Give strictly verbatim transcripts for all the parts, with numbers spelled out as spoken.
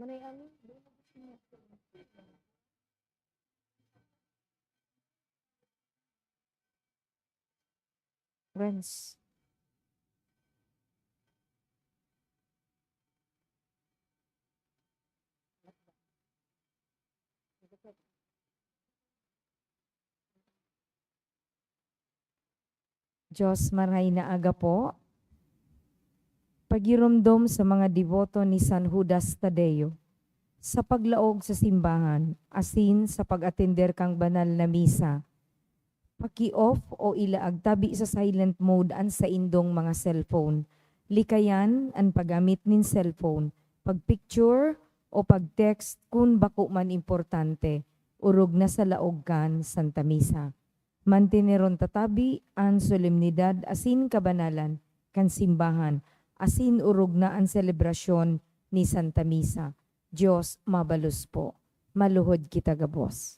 Friends. Diyos, marahay na aga po. Pagiromdom sa mga deboto ni San Judas Tadeo, sa paglaog sa simbahan, asin sa pag-atender kan banal na misa. Paki-off o ilaag tabi sa silent mode an saindong mga cellphone. Likayan an paggamit nin cellphone, pag-picture o pag-text kun bako man importante, orog na sa laog kan Santa Misa. Manteneron ta tabi an solemnidad asin kabanalan kan simbahan, asin orog na an selebrasyon ni Santa Misa. Dios mabalos po. Maluhod kita gabos.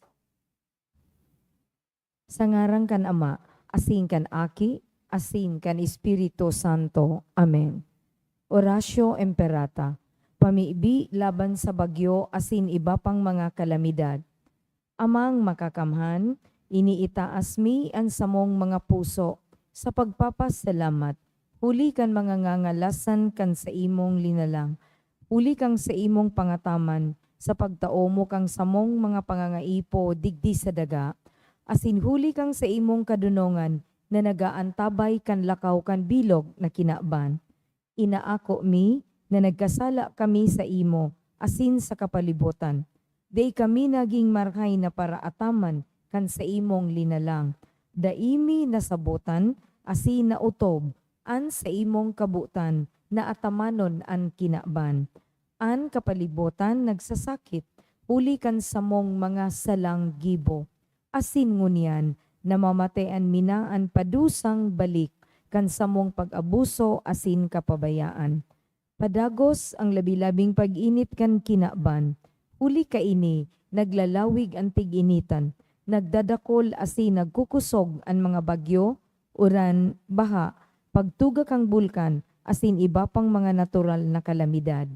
Sa ngaran kan Ama, asin kan Aki, asin kan Espiritu Santo. Amen. Oratio Imperata, pamibi laban sa bagyo asin iba pang mga kalamidad. Amang Makakamhan, iniitaas mi an samong mga puso sa pagpapasalamat huli kan mga ngangalasan kan saimong linalang, huli kan saimong pangataman sa pagtao mo kan samong mga pangangaipo digdi sa daga, asin huli kan saimong kadonongan na nag-aantabay kan lakaw kan bilog na kinaban. Inaako mi na nagkasala kami saimo asin sa kapalibotan. Dai kami nagin marahay na paraataman kan saimong linalang. Dai mi nasabotan asin naotob an saimong kabotan na atamanon an kinaban. An kapalibotan nagsasakit huli kan samong mga salang gibo. Asin ngunyan, namamatean mi na an padusang balik kan samong pag-abuso asin kapabayaan. Padagos an labi-labing pag-init kan kinaban. Huli kaini, naglalawig an tig-initan, nagdadakol asin nagkukusog an mga bagyo, uran, baha, pagtuga kan bulkan, asin iba pang mga natural na kalamidad.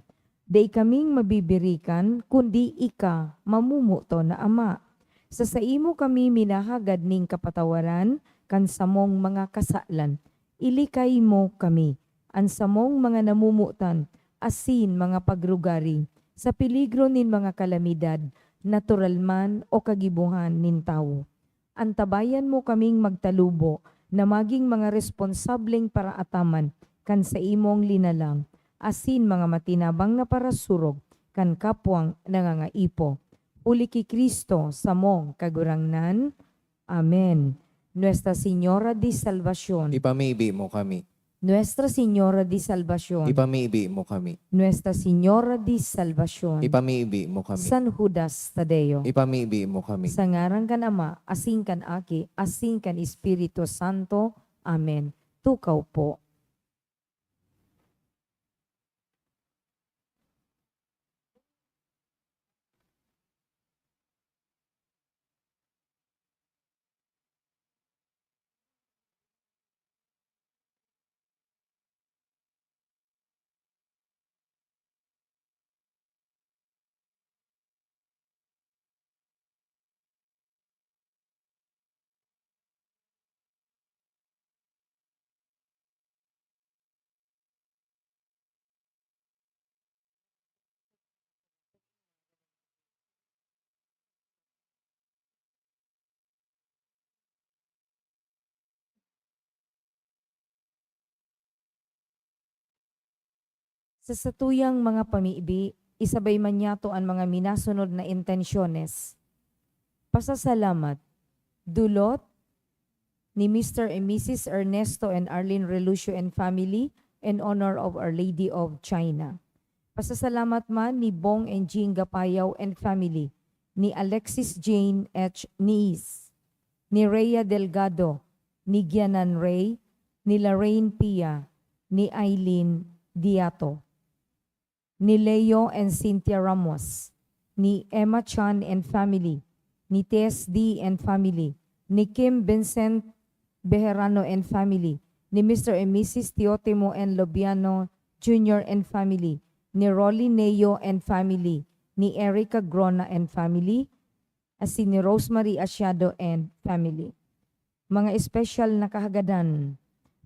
Dai kaming mabibirikan, kundi ika, mamumuto na Ama. Sa saimo kami minahagad nin kapatawaran kan samong mga kasalan. Ilikay mo kami, an samong mga namomotan asin mga pagrugari, sa peligro nin mga kalamidad, natural man o kagibohan nin tawo. Antabayan mo kaming magtalubo na magin mga responsableng paraataman kan saimong linalang, asin mga matinabang na parasurog kan kapwang nangangaipo. Huli ki Cristo, samong Kagurangnan. Amen. Nuestra Señora de Salvacion. Ipamibi mo kami. Nuestra Señora de Salvacion. Ipamibi mo kami. Nuestra Señora de Salvacion. Ipamibi mo kami. San Judas Tadeo. Ipamibi mo kami. Sa ngaran kan Ama, asin kan Aki, asin kan Espiritu Santo. Amen. Tukaw po. Sa satuyang mga pamibi, isabay man niyato an mga minasunod na intensyones. Pasasalamat. Dulot ni Mister and Missus Ernesto and Arlene Relucio and family in honor of Our Lady of China. Pasasalamat man ni Bong and Jean Gapayaw and family, ni Alexis Jane H. Niis, ni Rhea Delgado, ni Gianan Ray, ni Lorraine Pia, ni Aileen Diato, ni Leo and Cynthia Ramos, ni Emma Chan and family, ni Tess D and family, ni Kim Vincent Bejerano and family, ni Mister and Missus Teotimo and Lobiano Junior and family, ni Rolly Neo and family, ni Erica Grona and family, asin ni Rosemary Asiado and family. Mga espesyal na kahagadan.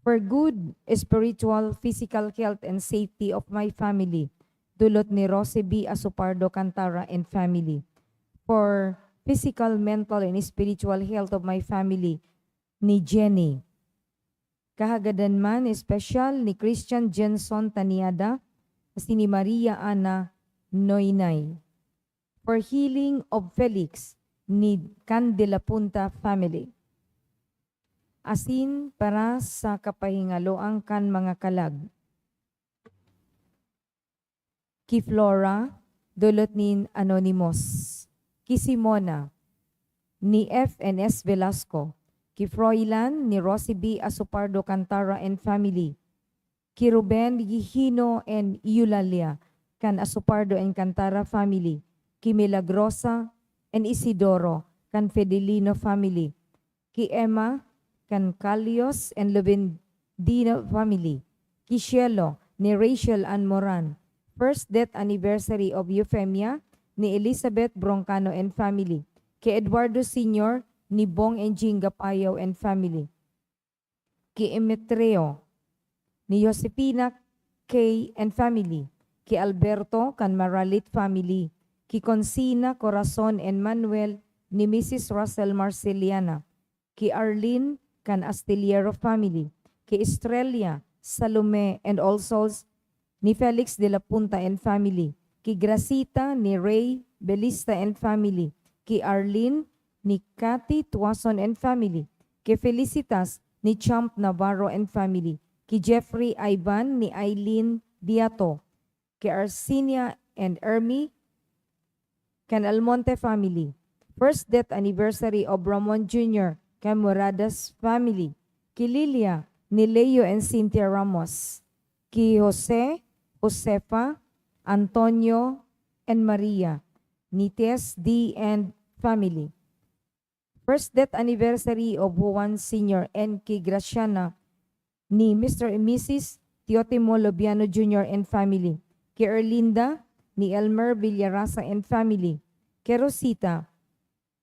For good spiritual, physical health and safety of my family, dulot ni Rosie B Asopardo Cantara and family. For physical, mental, and spiritual health of my family, ni Jenny. Kahagadan man espesyal ni Christian Jenson Taniada, asin ni Maria Ana Noynay. For healing of Felix, ni Candela Punta family. Asin para sa kapahingaloan kan mga kalag. Ki Flora, dulot nin Anonymous. Ki Simona, ni F N S Velasco. Ki Froilan, ni Rosie B Asopardo Cantara and family. Ki Ruben Gihino and Eulalia, kan Asopardo and Cantara family. Ki Milagrosa and Isidoro, kan Fidelino family. Ki Emma, kan Calios and Lubendino family. Ki Cielo, ni Rachel Ann Moran. First death anniversary of Eufemia, ni Elizabeth Broncano and family. Ki Eduardo Senior, ni Bong and Jing Gapayaw and family. Ki Emetreo, ni Josefina Kay and family. Ki Alberto, kan Maralit family. Ki Consina, Corazon and Manuel, ni Missus Russell Marceliana. Ki Arlene, kan Astillero family. Ki Estrella, Salome and all souls, ni Felix de la Punta and family. Ki Gracita, ni Ray Belista and family. Ki Arlene, ni Cathy Tuason and family. Ki Felicitas, ni Champ Navarro and family. Ki Jeffrey Ivan, ni Aileen Diato. Ki Arsinia and Ermi, kan Almonte family. First death anniversary of Ramon Junior kan Moradas family. Ki Lilia, ni Leo and Cynthia Ramos. Ki Jose, Josefa, Antonio, and Maria, ni Tess D and family. First death anniversary of Juan Senior and ki Graciana, ni Mister and Missus Teotimo Lobiano Junior and family. Ki Erlinda, ni Elmer Villarasa and family. Ki Rosita,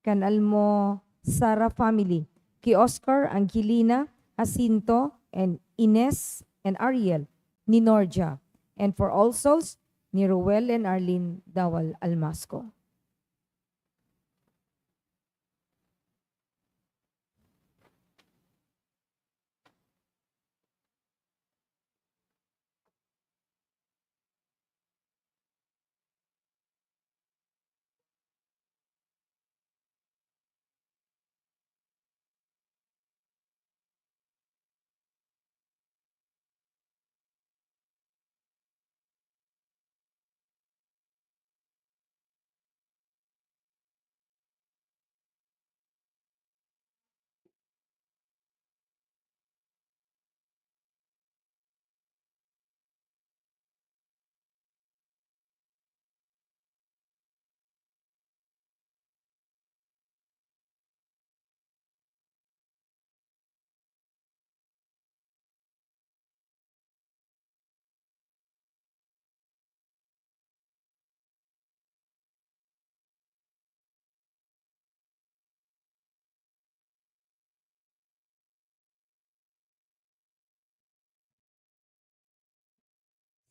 kan Almozara family. Ki Oscar, Angelina, Jacinto, and Ines, and Ariel, ni Norja. And for all souls, ni Ruel and Arlene Dawal Almasco.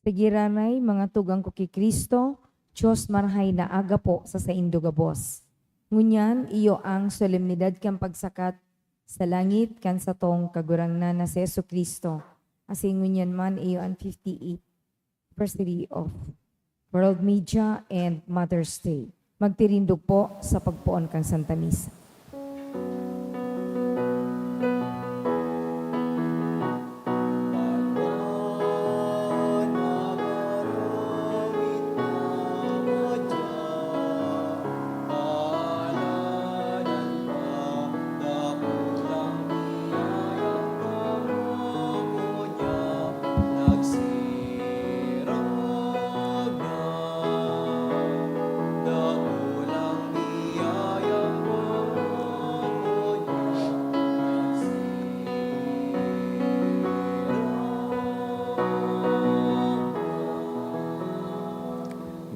Sige, Ranay, mga tugang ko ki Cristo, Dios marahay na aga po sa saindo gabos. Ngunyan, iyo ang solemnidad kan pagsakat sa langit kan satong Kagurangnan na si Jesu-Cristo. Asin ngunyan man, iyo an fifty-eighth anniversary of World Media and Mother's Day. Magtirindog po sa pagpoon kan Santa Misa.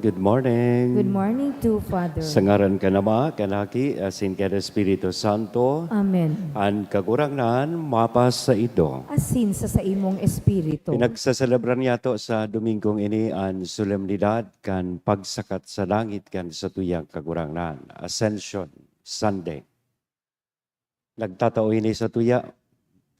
Good morning. Good morning too, Father. Sa ngaran kan Ama, kan Aki, asin kan Espiritu Santo. Amen. An Kagurangnan mapasaindo. Asin sa saimong espiritu. Pinagsaselebrar niyato sa Domingong ini an solemnidad kan pagsakat sa langit kan satuyang Kagurangnan, Ascension Sunday. Nagtatao ini satuya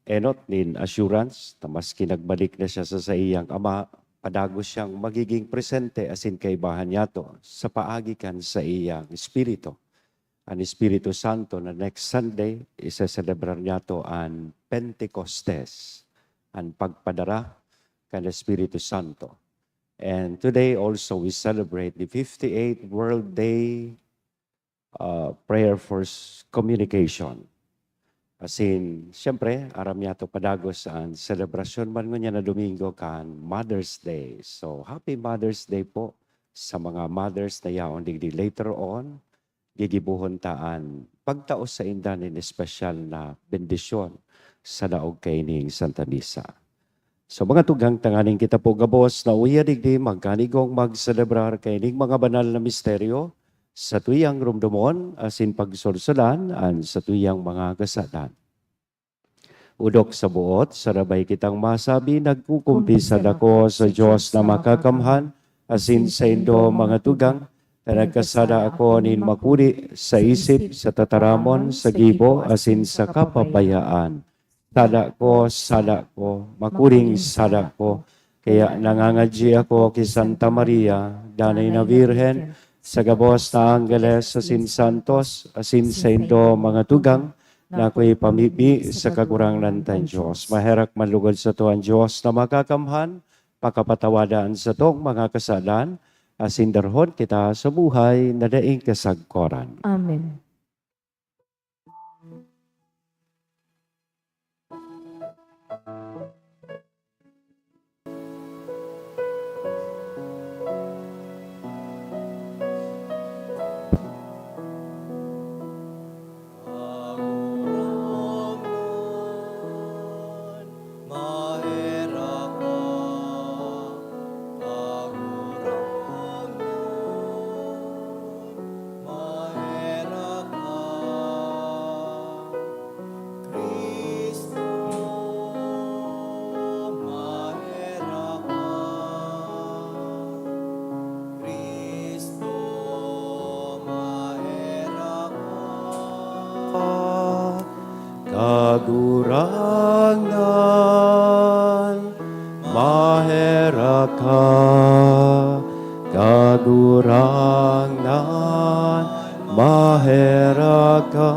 enot nin assurance na maski nagbalik na siya sa saiyang Ama, padagos siyang magiging presente asin kaibahan niyato sa paagi kan saiyang Espiritu. An Espiritu Santo na next Sunday, iseselebrar niyato an Pentecostes, an pagpadara kan Espiritu Santo. And today also we celebrate the fifty-eighth World Day uh, prayer for s- communication. Asin, siyempre, aram niyato padagos an selebrasyon man ngunyan na Domingo kan Mother's Day. So, happy Mother's Day po sa mga mothers na yaon digdi. Later on, gigibohon ta an pagtao sainda nin espesyal na bendisyon sa laog kaining Santa Misa. So, mga tugang, tanganing kita po gabos na uya digdi magkanigong magselebrar kaining mga banal na misteryo, satuyang romdomon asin pagsolsolan an satuyang mga kasalan. Odok sa buot, sarabay kitang masabi, nagkukumpisal ako sa Dios na makakamhan, asin saindo, mga tugang, na nagkasala ako nin makuri sa isip, sa tataramon, sa gibo, asin sa kapabayaan. Sala ko, sala ko, makuring sala ko. Kaya nangangadyi ako ki Santa Maria, Danay na Birhen, sa gabos na anggeles asin santos, asin saindo, mga tugang, na ako'y pamibi sa Kagurangnan tang Dios. Maherak man lugod sato an Dios na makakamhan, pakapatawada an satong mga kasalan, asin darhon kita sa buhay na daing kasagkoran. Amen. Cristo, maherak ka. Cristo, maherak ka. Kagurangnan, maherak ka. Kagurangnan, maherak ka.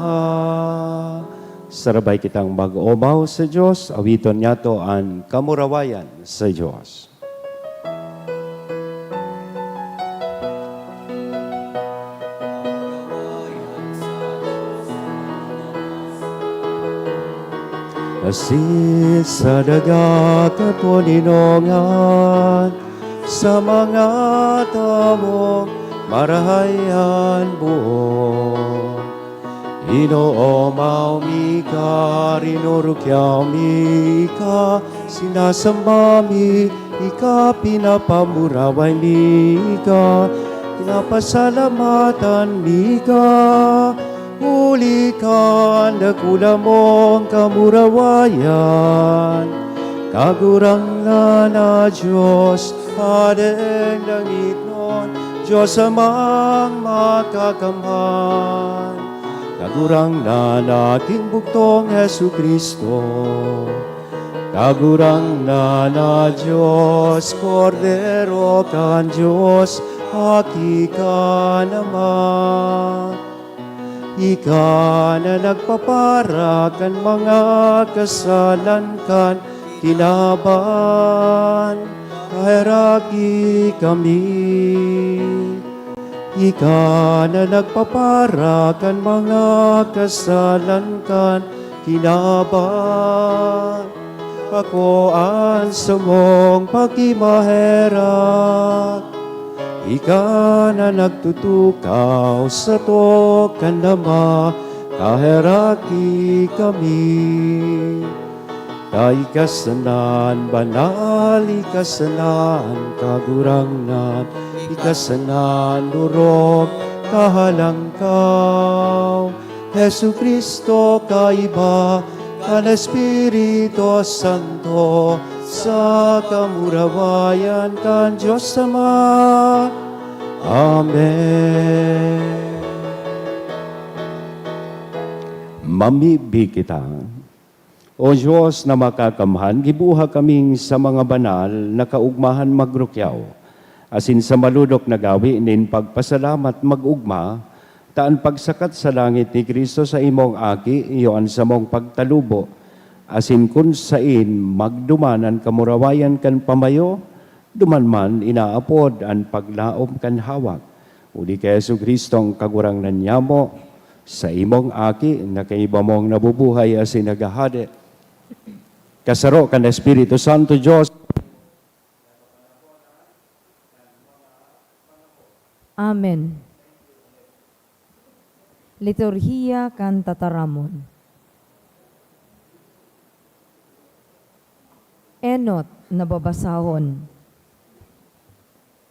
Sarabay kitang mag-omaw sa Dios, awiton niyato an kamurawayan sa Dios. Asin sa daga katoninongan sa mga tawong marahay an buot. Inoomaw mi ka, rinurukyaw mi ka, sinasamba mi ika, pinapamuraway mi ka, pinapasalamatan mi ka, huli kan dakula mong kamurawayan. Kagurangnan na Dios, Hadeng langitnon, Dios Amang makakamhan. Kagurangnan na Aking bugtong Jesu-Cristo. Kagurangnan na Dios, Kordero kan Dios, Aki kan Ama. Ika na nagpapara kan mga kasalan kan kinaban, kaheraki kami. Ika na nagpapara kan mga kasalan kan kinaban, ako an samong pakimaherak. Ika na nagtutukaw sato kan Ama, kaheraki kami. Ta ika sana an banal, ika sana an Kagurangnan, Ika sana an orog, kahalangkaw, Jesu-Cristo, kaiba kan Espiritu Santo, sa kamurawayan kan Dios Ama. Amen. Mamibi kita. O Dios na makakamhan, gibuha kaming sa mga banal na kaugmahan magrukyaw, asin sa malodok na gawi nin pagpasalamat mag-ogma, ta an pagsakat sa langit ni Cristo sa imong Aki iyo an samong pagtalubo, asin kun saen magduman an kamurawayan kan pamayo, duman man inaapod an paglaom kan hawak. Huli ki Jesu-Cristo an Kagurangnan nyamo, sa imong Aki na kaiba mong nabubuhay asin naghahade, kasaro kan Espiritu Santo, Dios. Amen. Liturhiya kan Tataramon. Enot na babasahon.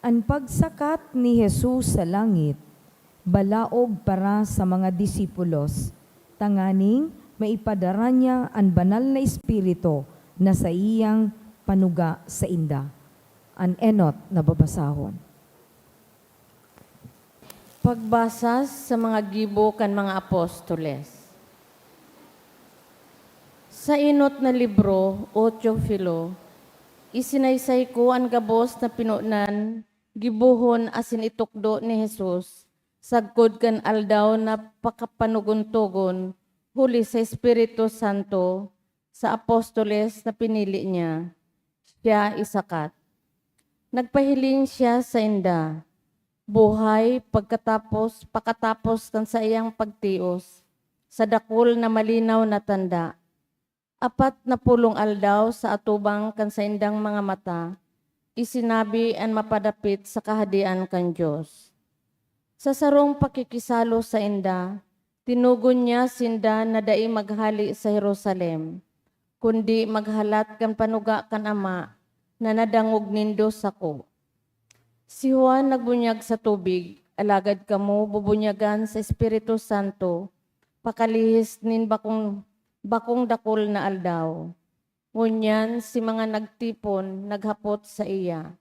An pagsakat ni Jesus sa langit, balaog para sa mga disipulos, tanganing maipadara niya an Banal na Espiritu na saiyang panuga sainda. An enot na babasahon. Pagbasa sa mga gibo kan mga apostoles. Sa enot na libro, O Teofilo, isinaysay ko an gabos na pinonan, gibohon asin itukdo ni Jesus sagkod kan aldaw na pakapanogon-togon huli sa Espiritu Santo sa apostoles na pinili niya, siya isakat. Nagpahiling siya sainda, buhay pagkatapos, pakatapos kan saiyang pagtios, sa dakul na malinaw na tanda. Apat na pulong aldaw sa atubang kan saindang mga mata, isinabi an mapadapit sa Kahadean kan Dios. Sa sarong pakikisalo sainda, tinugon niya sinda na dai maghale sa Jerusalem, kundi maghalat kan panuga kan Ama na nadangog nindo sako. Si Juan nagbunyag sa tubig, alagad kamo bubunyagan sa Espiritu Santo pakalihis nin bakong, bakong dakul na aldaw. Ngunyan si mga nagtipon naghapot saiya,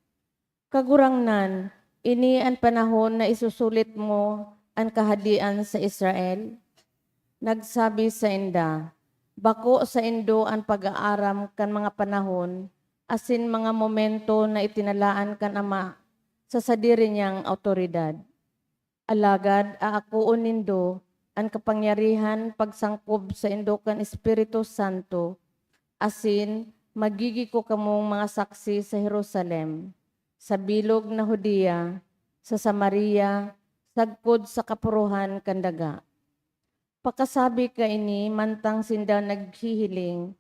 "Kagurangnan, ini an panahon na isusulit mo an kahadean sa Israel?" Nagsabi sainda, "Bako saindo an pag-aaram kan mga panahon asin mga momento na itinalaan kan Ama sa sadiri niyang awtoridad. Alagad aakoon nindo an kapangyarihan pagsangkob saindo kan Espiritu Santo, asin magigiko kamong mga saksi sa Jerusalem, sa bilog na Judea, sa Samaria, sagkod sa kapurohan kan daga." Pakasabi kaini, mantang sinda naghihiling,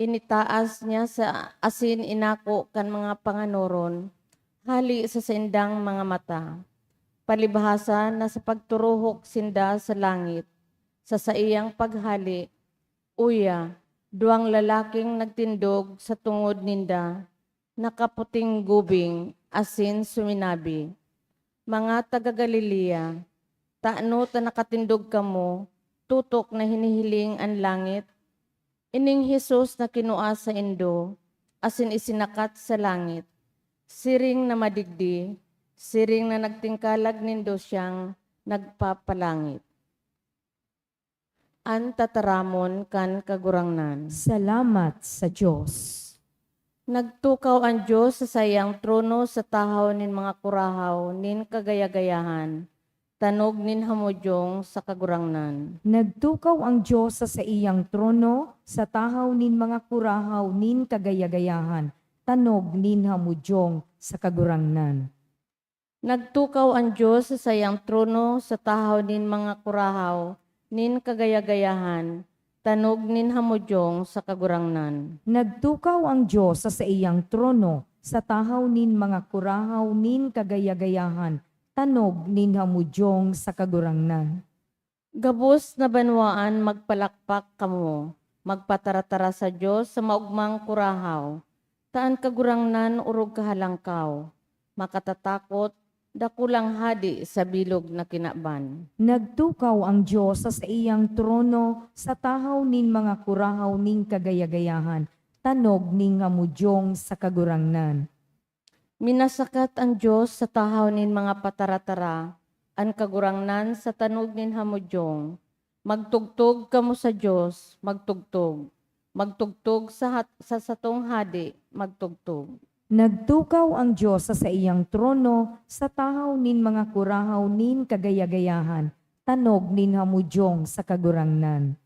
initaas niya sa asin inako kan mga panganoron hale sa saindang mga mata. Palibhasa na sa pagturuhok sinda sa langit, sa saiyang paghale, uya, duwang lalaking nagtindog sa tungod ninda, nakaputing gubing, asin suminabi, "Mga taga Galilea, tano ta nakatindog kamo, tutok na hinihiling an langit? Ining Jesus na kinua saindo, asin isinakat sa langit, siring na madigdi, siring na nagtingkalag nindo siyang nagpapalangit." An tataramon kan Kagurangnan. Salamat sa Dios. Nagtukaw an Dios sa saiyang trono sa tahaw nin mga kurahaw nin kagayagayahan, tanog nin hamudyong sa Kagurangnan. Nagtukaw ang Dios sa saiyang trono sa tahaw nin mga kurahaw nin kagayagayahan, tanog nin hamudyong sa Kagurangnan. Nagtukaw an Dios sa saiyang trono sa tahaw nin mga kurahaw nin kagayagayahan, tanog nin hamudyong sa Kagurangnan. Nagtukaw ang Dios sa saiyang trono sa tahaw nin mga kurahaw nin kagayagayahan, tanog nin hamudyong sa Kagurangnan. Gabos na banwaan, magpalakpak kamo, magpataratara sa Dios sa maogmang kurahaw, ta an Kagurangnan orog kahalangkaw, makatatakot, dakulang hadi sa bilog na kinaban. Nagtukaw ang Dios sa saiyang trono sa tahaw nin mga kurahaw nin kagayagayahan, tanog nin hamudyong sa Kagurangnan. Minasakat an Dios sa tahaw nin mga pataratara, an Kagurangnan sa tanog nin hamudyong. Magtugtog kamo sa Dios, magtugtog. Magtugtog sa hat- sa satong Hadi, magtugtog. Nagtukaw ang Dios sa saiyang trono sa tahaw nin mga kurahaw nin kagayagayahan, tanog nin hamudyong sa Kagurangnan.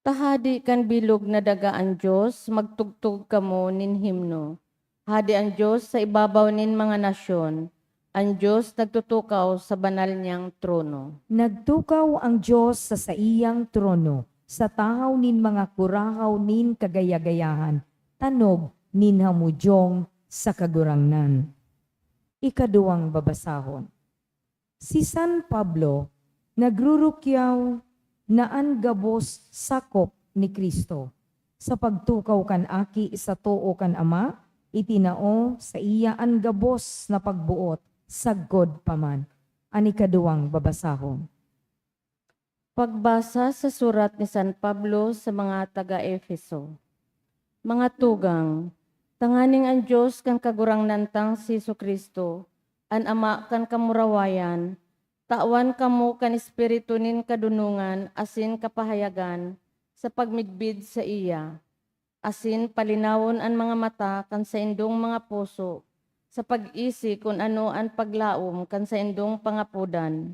Ta hadi kan bilog na daga an Dios, magtugtog kamo nin himno. Hadi an Dios sa ibabaw nin mga nasyon, an Dios nagtutukaw sa banal niyang trono. Nagtukaw ang Dios sa saiyang trono sa tahaw nin mga kurahaw nin kagayagayahan, tanog nin hamudyong sa Kagurangnan. Ikaduwang babasahon. Si San Pablo nagrurukyaw na an gabos sakop ni Cristo. Sa pagtukaw kan Aki sa too kan Ama, itinao saiya an gabos na pagboot sagkod pa man. An ikaduwang babasahon. Pagbasa sa surat ni San Pablo sa mga taga-Efeso. Mga tugang, tanganing an Dios kan Kagurangnan tang si Jesu-Cristo, an Ama kan kamurawayan, tawan kamo kan espiritu nin kadonongan asin kapahayagan sa pagmidbid saiya, asin palinawon an mga mata kan saindong mga puso sa pag-isi kun ano an paglaom kan saindong pangapodan,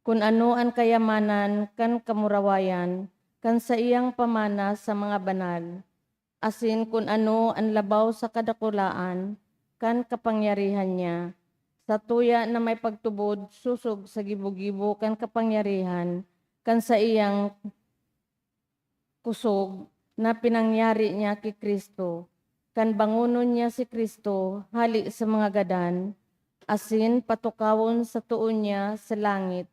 kun ano an kayamanan kan kamurawayan kan saiyang pamana sa mga banal, asin kun ano an labaw sa kadakulaan kan kapangyarihan niya, sa tuya na may pagtubod sosog sa gibo-gibo kan kapangyarihan kan saiyang kusog na pinangyari niya ki Cristo, kan bangonon niya si Cristo hale sa mga gadan, asin patukawon sa too niya sa langit,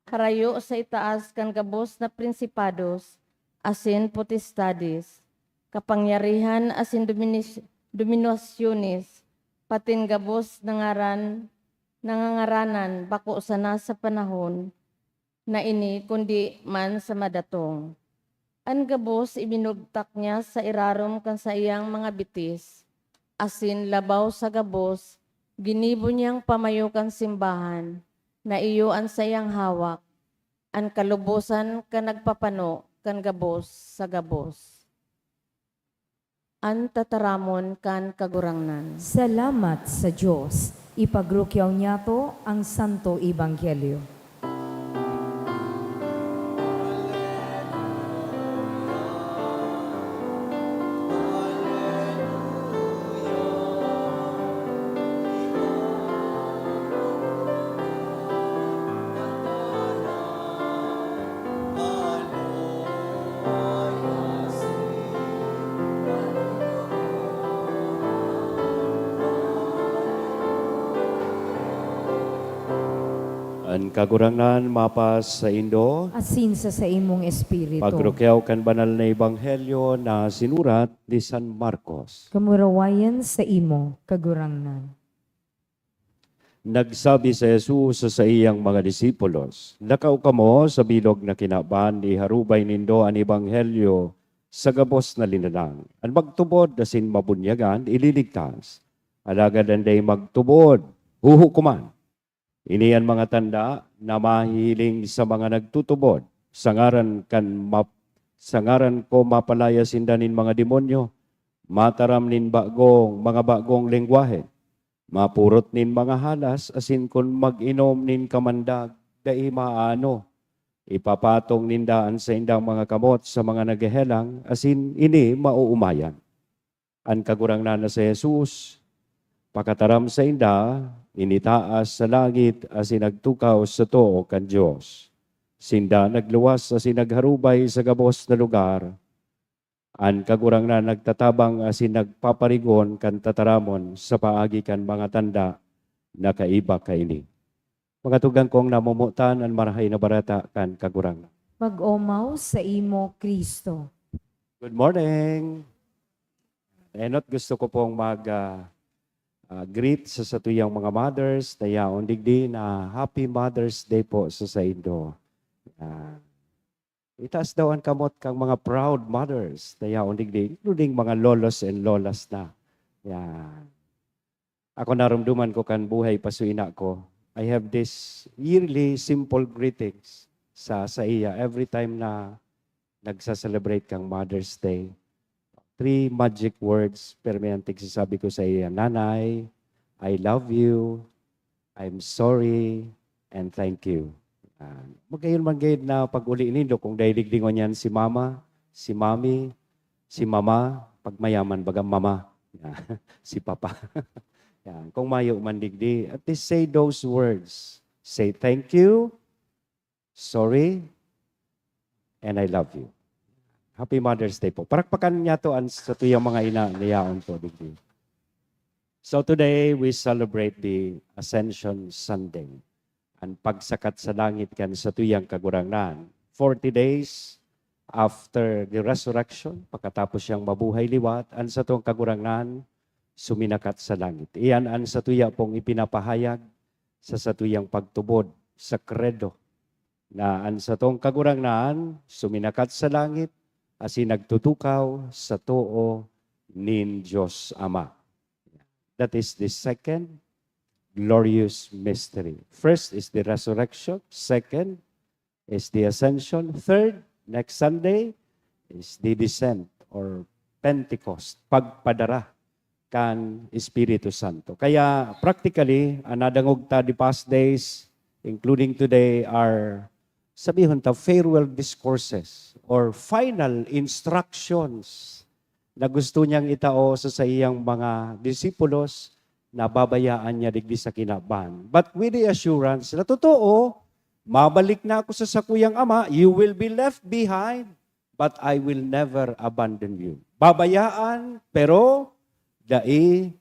harayo sa itaas kan gabos na prinsipados asin potestades, kapangyarihan asin dominis-, dominasyones, patin gabos na ngaran, nangangaranan bako sana sa panahon na ini kundi man sa madatong. An gabos ibinugtak niya sa irarom kan saiyang mga bitis, asin labaw sa gabos, ginibo niyang pamayo kan simbahan, na iyo an saiyang hawak, an kalubosan kan nagpapano kan gabos sa gabos. An tataramon kan Kagurangnan. Salamat sa Dios. Ipagrukyaw niyato ang Santo Ebanghelyo. An Kagurangnan mapasaindo. Asin sa saimong espiritu. Pagrukyaw kan banal na ebanghelyo na sinurat ni San Marcos. Kamurawayan saimo, Kagurangnan. Nagsabi si Jesus sa saiyang mga disipulos, "Lakaw kamo sa bilog na kinaban, iharubay nindo an ebanghelyo sa gabos na linalang. An magtubod asin mabunyagan, ililigtas. Alagad an dai magtubod, huhukoman. Ini an mga tanda na mahihiling sa mga nagtutubod. Sa ngaran kan map-, sa ngaran ko mapalaya sinda nin mga demonyo, mataram nin bagong, mga bagong lengwahe, mapurot nin mga halas, asin kun mag-inom nin kamandag, dai maaano. Ipapatong ninda an saindang mga kamot sa mga naghehelang, asin ini maoomayan." An Kagurangnan na si Jesus, pakataram sainda, initaas sa langit asin nagtukaw sa too kan Dios. Sinda nagluwas asin nagharubay sa gabos na lugar. An Kagurangnan nagtatabang asin nagpaparigon kan tataramon sa paagi kan mga tanda na kaiba kaini. Mga tugang kong namomotan, an Marahay na Bareta kan Kagurangnan. Pag-omaw saimo, Cristo. Good morning. Enot, gusto ko pong mag, ah, ah, greet sa satuyang mga mothers na yaon digdi na Happy Mother's Day po sa saindo. Ah, itaas daw an kamot kang mga proud mothers na yaon digdi, including mga lolos and lolas na. Yan. Ako narumduman ko kan buhay pa so ina ko. I have this yearly simple greetings sa, sa iya every time na nagsa-celebrate kang Mother's Day. Three magic words, pero may antig sasabi ko sa iya, "Nanay, I love you. I'm sorry. And thank you." Ah, magayon man gayud na pag-uli nindo kung dai digdi ngunyan si mama, si mami, si mama, pag mayaman, baga mama. Si papa. Yan. Kung mayo man digdi, at least say those words. Say, "Thank you, sorry, and I love you." Happy Mother's Day po. Parakpakan niyato an satuyang mga ina na yaon po digdi. So today, we celebrate the Ascension Sunday, an pagsakat sa langit kan satuyang Kagurangnan. Forty days after the resurrection, pagkatapos siyang mabuhay liwat, an satong Kagurangnan suminakat sa langit. Iyan an satuya pong ipinapahayag sa satuyang pagtubod sa Credo, na an satong Kagurangnan suminakat sa langit asin nagtutukaw sa too nin Dios Ama. That is the second glorious mystery. First is the resurrection. Second is the ascension. Third, next Sunday, is the descent or Pentecost, pagpadara kan Espiritu Santo. Kaya practically, an nadangog ta the past days, including today, are, sabihon ta, farewell discourses or final instructions na gusto niyang itao sa saiyang mga disipulos na babayaan niya digdi sa kinaban. But with the assurance na totoo, mabalik na ako sa sakuyang Ama, you will be left behind, but I will never abandon you. Babayaan, pero dai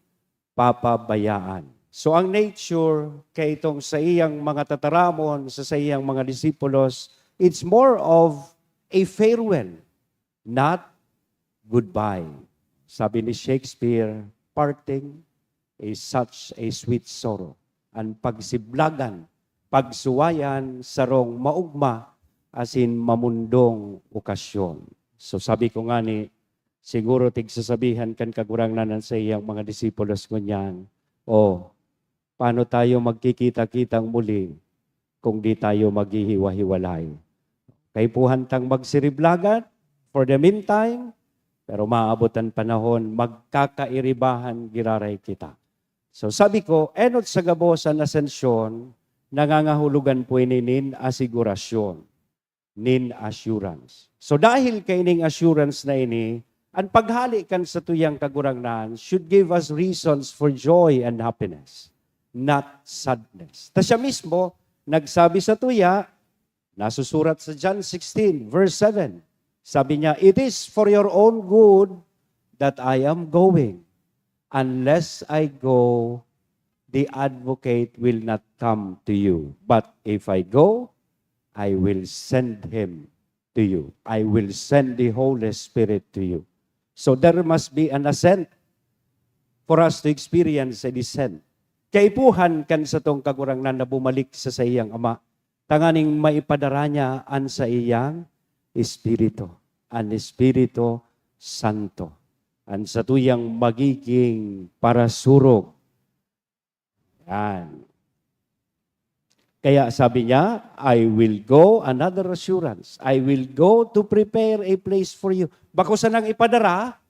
papabayaan. So, ang nature kaitong saiyang mga tataramon, sa saiyang mga disipulos, it's more of a farewell, not goodbye. Sabi ni Shakespeare, "Parting is such a sweet sorrow." An pagsiblagan, pagsuwayan, sarong maugma asin mamundong okasyon. So, sabi ko ngani, siguro tigsasabihan kan Kagurangnan an saiyang mga disipulos ngunyan, "O, paano tayo magkikita-kitang muli kung di tayo maghihiwa-hiwalay?" Kaipuhan tang magsiriblagan for the meantime, pero maabot an panahon, magkakairibahan giraray kita. So, sabi ko, enot sa gabos an Asensyon, nangangahulugan po ini nin asigurasyon, nin assurance. So, dahil kaining assurance na ini, an paghale kan satuyang Kagurangnan should give us reasons for joy and happiness, not sadness. Ta siya mismo nagsabi satuya, nasusurat sa John sixteen, verse seven. Sabi niya, "It is for your own good that I am going. Unless I go, the Advocate will not come to you. But if I go, I will send him to you. I will send the Holy Spirit to you." So there must be an ascent for us to experience a descent. Kaipuhan kan satong Kagurangnan na bumalik sa saiyang Ama, tanganing maipadara niya an saiyang Espiritu, an Espiritu Santo, an satuyang magiging parasurog. Yan. Kaya sabi niya, "I will go," another assurance, "I will go to prepare a place for you." Bako sanang ipadara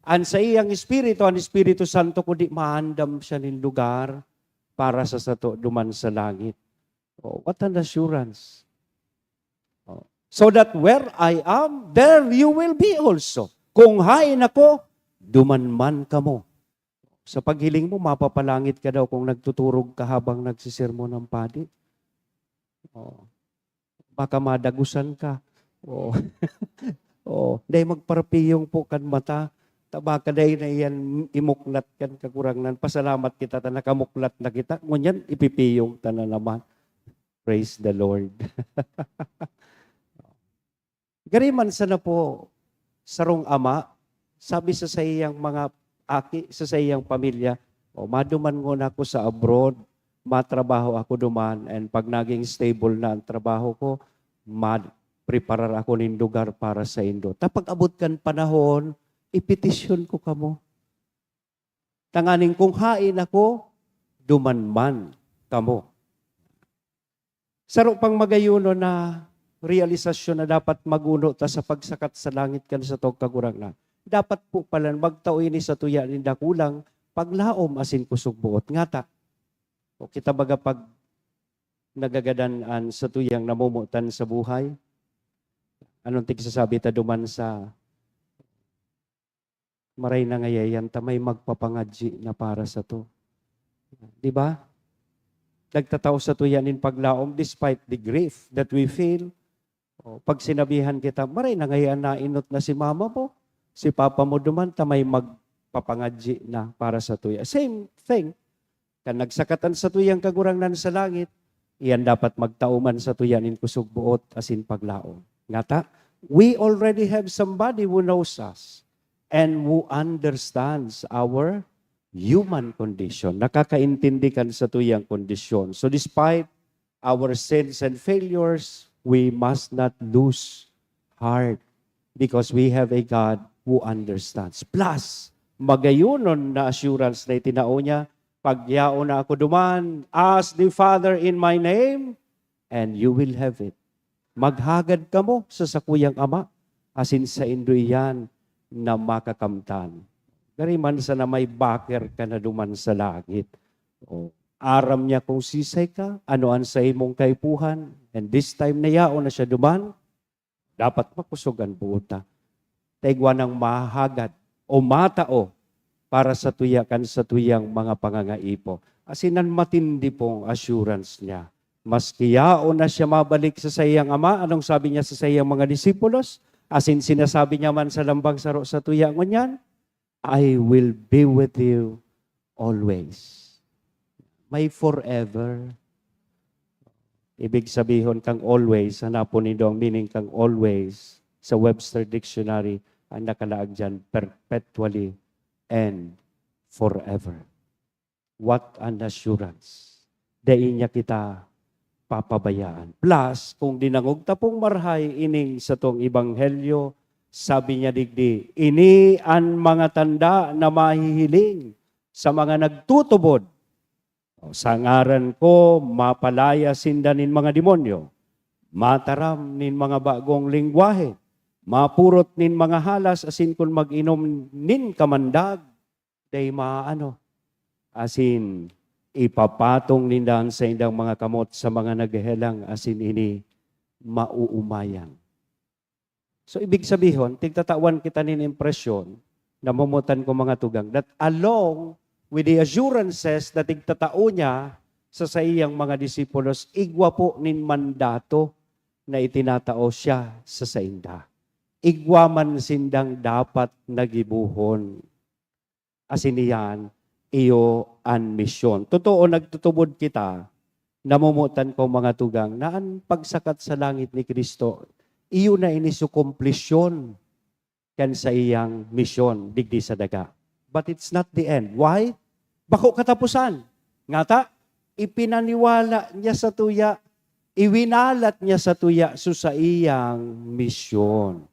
an saiyang Espiritu, an Espiritu Santo, kundi maandam siya nin lugar para sa sato duman sa langit. Oh, what an assurance. Oh. "So that where I am, there you will be also." Kung haen ako, duman man kamo. Sa paghiling mo, mapapalangit ka daw kung nagtuturog ka habang nagsisermon ang padi. Oh. Baka madagusan ka. Oh. Oh, dai magparapiyong po kan mata. Ta baka dai na iyan imuklat kan Kagurangnan. Pasalamat kita ta nakamuklat na kita. Ngunyan, ipipiyong ta na naman. Praise the Lord. Gari man sana po, sarong ama, sabi sa saiyang mga aki, sa saiyang pamilya, O maduman ngona ako sa abroad, matrabaho ako duman, and pag naging stable na ang trabaho ko, ma-, preparar ako nin lugar para saindo. Ta pag-abot kan panahon, ipetisyon ko kamo. Tanganing kung haen ako, duman man kamo. Saro pang magayonon na realisasyon na dapat maguno ta sa pagsakat sa langit kan satong Kagurangnan. Dapat po pala magtao ini sa tuya nin dakulang paglaom asin kusog buot. Ngata, o kita baga pag nagagadan an satuyang namomotan sa buhay, anong tigsasabi ta duman sa maray na ngayayam ta may magpapangadyi na para sato? Di ba? Nagtatao sa tuya nin paglaom despite the grief that we feel. O, pag sinabihan kita, "Maray na ngaya nainot na si mama mo, si papa mo duman, ta may magpapangadyi na para sa tuya." Same thing. Kan nagsakat an satuyang Kagurangnan sa langit, iyan dapat magtao man sa tuya nin kusog buot asin paglaom. Ngata, we already have somebody who knows us and who understands our human condition. Nakakaintindi kan satuyang kondisyon. So despite our sins and failures, we must not lose heart because we have a God who understands. Plus, magayonon na assurance na itinao niya, "Pagyaon na ako duman, ask the Father in my name, and you will have it." Maghagad kamo sa sakuyang Ama, asin saindo iyan na makakamtan. Gari man sana may backer ka na duman sa langit. O, aram niya kung sisay ka, ano an saimong kaipuhan, and this time na yaon na siya duman, dapat makosog an buot ta. Ta igwa nang mahagad o matao para sa tuya kan satuyang mga pangangaipo. Asin an matindi pong assurance niya. Maski yaon na siya mabalik sa saiyang Ama, anong sabi niya sa saiyang mga disipulos? Asin sinasabi niya man sa lambang saro sa tuya ngunyan, "I will be with you always." May forever. Ibig sabihon kang always, hanapon nindo ang meaning kang always sa Webster Dictionary, ang nakalaag diyan, perpetually and forever. What an assurance! Dai niya kita papabayaan. Plus, kung dinangog ta pong marhay ining satong ebanghelyo, sabi niya digdi, "Ini an mga tanda na mahihiling sa mga nagtutubod. O, sa ngaran ko, mapalaya sinda nin mga demonyo, mataram nin mga bagong lengwahe, mapurot nin mga halas, asin kun mag-inom nin kamandag, dai maaano, asin ipapatong ninda an saindang mga kamot sa mga naghehelang, asin ini mauumayan." So, ibig sabihon, tigtatawan kita nin impresyon, namomotan ko mga tugang, that along with the assurances na tigtatao niya sa saiyang mga disipulos, igwa po nin mandato na itinatao siya sa sainda. Igwa man sindang dapat na gibohon. Asin iyan, iyo an misyon. Totoo, nagtutubod kita, namomotan ko mga tugang, na an pagsakat sa langit ni Cristo, iyo na ini su komplisyon kan saiyang misyon digdi sa daga. But it's not the end. Why? Bako kataposan. Ngata, ipinaniwala niya sa tuya, iwinalat niya sa tuya su saiyang misyon.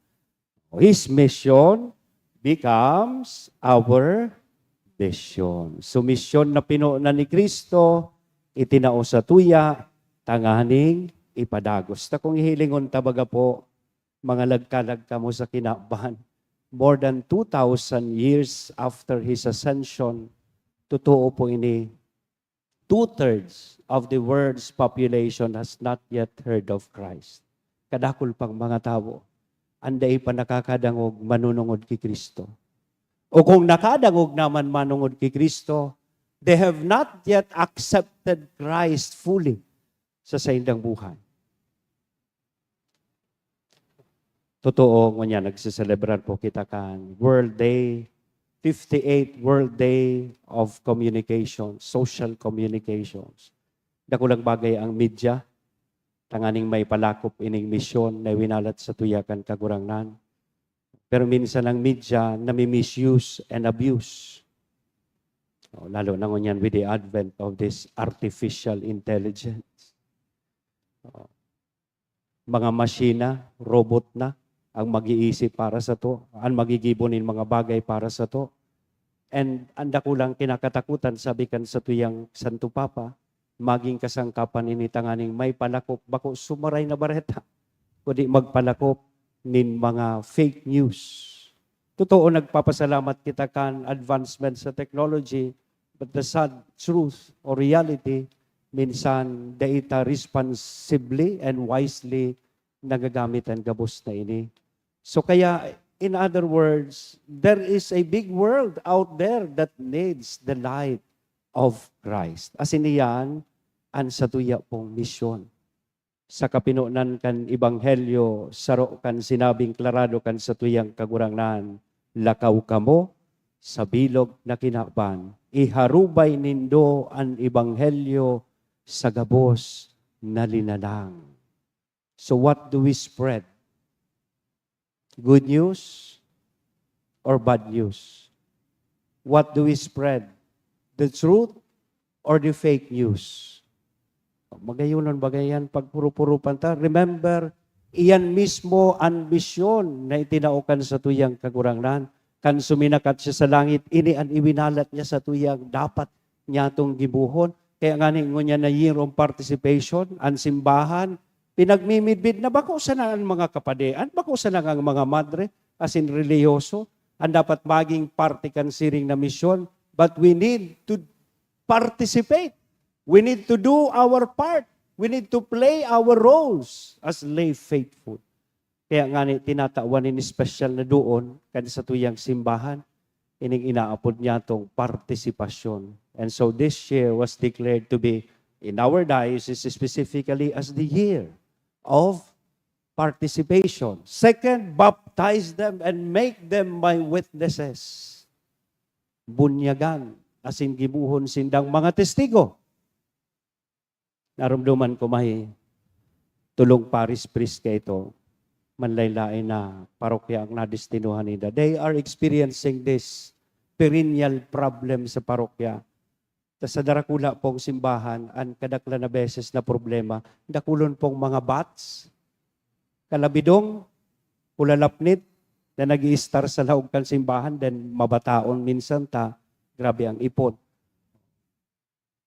His mission becomes our vision. So, misyon na pinonan ni Cristo, itinao sa tuya, tanganing ipadagos. Ta kung hihilingon ta, baga po, mga lagkalag kamo sa kinaban. More than two thousand years after His ascension, totoo po ini, two-thirds of the world's population has not yet heard of Christ. Kadakul pang mga tawo an dai pa nakakadangog manunungod ki Cristo. O kung nakadangog naman manungod ki Cristo, they have not yet accepted Christ fully sa saindang buhay. Totoo, ngunyan, nagseselebrar po kita kan World Day, fifty-eight World Day of Communication, Social Communications. Dakulang bagay ang media, tanganing maipalakop ining misyon na iwinalat sa tuya kan Kagurangnan. Pero minsan ang media nami-misuse and abuse. Oh, lalo na ngunyan with the advent of this artificial intelligence. Oh, mga masina, robot na ang mag-iisip para sato, ang magigibo nin mga bagay para sato. And ang dakulang kinakatakutan, sabi kan satuyang Santo Papa, magin kasangkapan ini tanganing may palakop, bako sumaray na bareta, kundi magpalakop nin mga fake news. Totoo, nagpapasalamat kita kan advancement sa technology, but the sad truth or reality, minsan dai ta responsibly and wisely nagagamit an gabos na ini. So kaya, in other words, there is a big world out there that needs the light of Christ. Asin iyan an satuya pong misyon. Sa kapinonan kan ebanghelyo, saro kan sinabing klarado kan satuyang Kagurangnan, "Lakaw kamo sa bilog na kinaban, iharubay nindo an ebanghelyo sa gabos na linalang." So what do we spread? Good news or bad news? What do we spread? The truth or the fake news? Magayonon baga yan pagpurupurupan ta. Remember, iyan mismo an misyon na itinao kan satuyang Kagurangnan. Kan suminakat siya sa langit, ini an iwinalat niya sa tuyang dapat niyatong gibohon. Kaya ngani ngunyan na year of participation, an simbahan, pinagmimidbid na bako sana an mga kapadian, bako sana ang mga madre, asin relihiyoso, an dapat maging parte kan siring na misyon. But we need to participate. We need to do our part. We need to play our roles as lay faithful. Kaya ngani, tinatawan nin espesyal na duon kan satuyang simbahan, ining inaapod niyatong partisipasyon. And so this year was declared to be, in our diocese specifically, as the year of participation. Second, baptize them and make them my witnesses. Bunyagan, asin gibohon sindang mga testigo. Naromdoman ko may tolong parish priest kaito, manlaen-laen na parokya ang nadestinuhan ninda. They are experiencing this perennial problem sa parokya. Ta sa darakula pong simbahan, an kadaklan na beses na problema, dakulon pong mga bats, kalabidong, kulalapnit, na nag-i-star sa laog kan simbahan, then mabataon minsan ta, grabe ang ipon.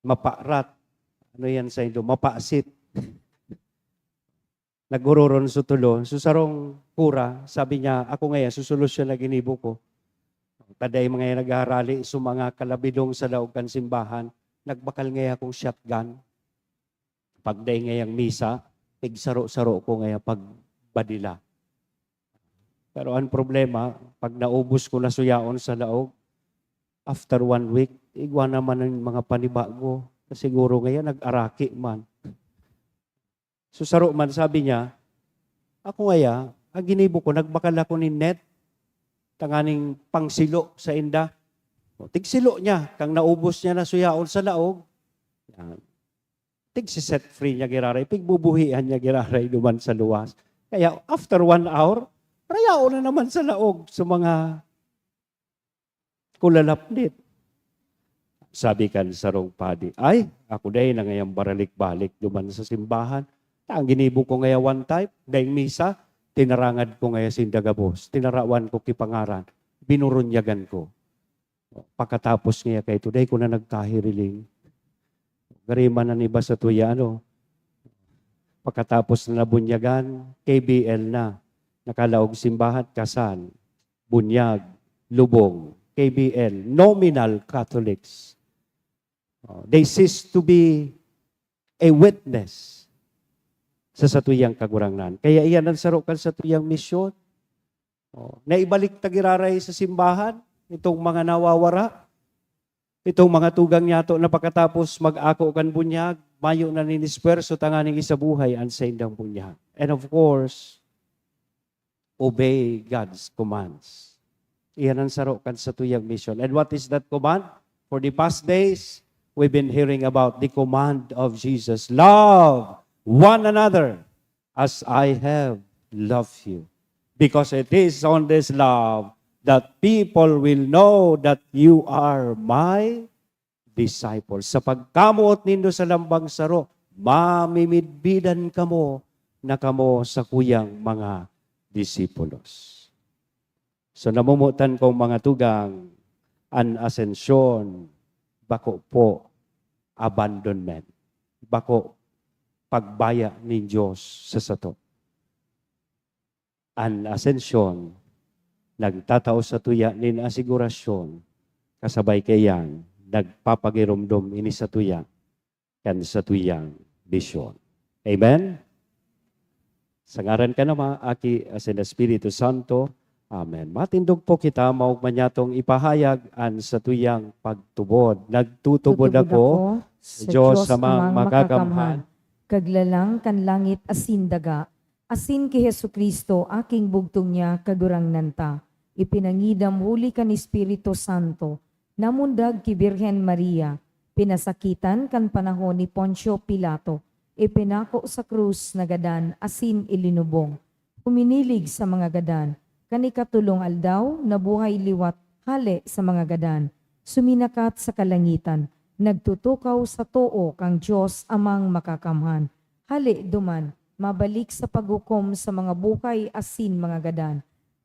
Maparat. Ano yan sa Indo? Mapasit. Nagororon so tulo. So, sarong kura, sabi niya, "Ako ngaya, so solusyon na ginibo ko." Taday mga yan nagharali, so mga kalabidong sa laog kan simbahan, nagbakal ngaya akong shotgun. Pagday ngayang misa, pigsaro-saro ko ngaya pagbadila. Pero ang problema, pag naubos ko na suyaon sa laog, after one week, igwa naman ang mga panibago. Siguro ngaya, nag-araki man. So, saro man, sabi niya, "Ako ngaya, ang ginibo ko, nagbakal ako nin net, tanganing pangsilo sa inda." O, tigsilo niya, kang naubos niya na suyaon sa laog, yan. Tigsi-set free niya giraray, pigbubuhian niya giraray duman sa luwas. Kaya, after one hour, rayaon na naman sa laog sa mga kulalapnit. Sabi kan sarong padi, "Ay, ako dai na ngayang baralik-balik duman sa simbahan. Ta ang ginibo ko ngaya one time, daing misa, tinarangad ko ngaya sinda gabos, tinarawan ko ki pangaran, binurunyagan ko. Pakatapos ngaya kaito, dai ko na nagkahiriling." Gariman an iba sa tuya, ano? Pakatapos na nabunyagan, K B L na. Nakalaog simbahan, kasal, bunyag, lubong, K B L, nominal Catholics. Oh, they cease to be a witness sa satuyang Kagurangnan. Kaya iyan ang saro kan satuyang misyon. Oh, naibalik ta giraray sa simbahan, itong mga nawawara, itong mga tugang niyato na pakatapos mag-ako kan bunyag, mayo na nin esfuerso tanganing isabuhay an saindang bunyag. And of course, obey God's commands. Iyan ang saro kan satuyang misyon. And what is that command? For the past days, we've been hearing about the command of Jesus, "Love one another as I have loved you." Because it is on this love that people will know that you are my disciples. Sa pagkamoot nindo sa lambang saro, mamimidbidan kamo na kamo sakuyang mga disipulos. So, namomotan kong mga tugang, an Ascension, bako po abandonment, bako pagbaya nin Dios sa sato. An Ascension, nagtatao satuya nin asigurasyon, kasabay kaiyan, nagpapagiromdom ini satuya kan satuyang misyon. Amen? Sa ngaran kan Ama, Aki, asin Espiritu Santo. Amen. Matindog po kita, maogma niyatong ipahayag an satuyang pagtubod. Nagtutubod Tutubod ako ako sa sa Diyos Diyos Amang Amang Makakamhan, Makakamhan, kaglalang kan langit asin daga, asin ki Jesu-Cristo, aking bugtong niya, Kagurangnan ta, ipinangidam huli kan Espiritu Santo, namundag ki Birhen Maria, pinasakitan kan panahon ni Poncio Pilato, ipinako sa krus, nagadan asin ilinubong. Huminilig sa mga gadan, kan ikatolong aldaw, nabuhay liwat hale sa mga gadan, suminakat sa kalangitan, nagtutukaw sa too kan Dios Amang Makakamhan. Hale duman, mabalik sa paghukom sa mga buhay asin mga gadan.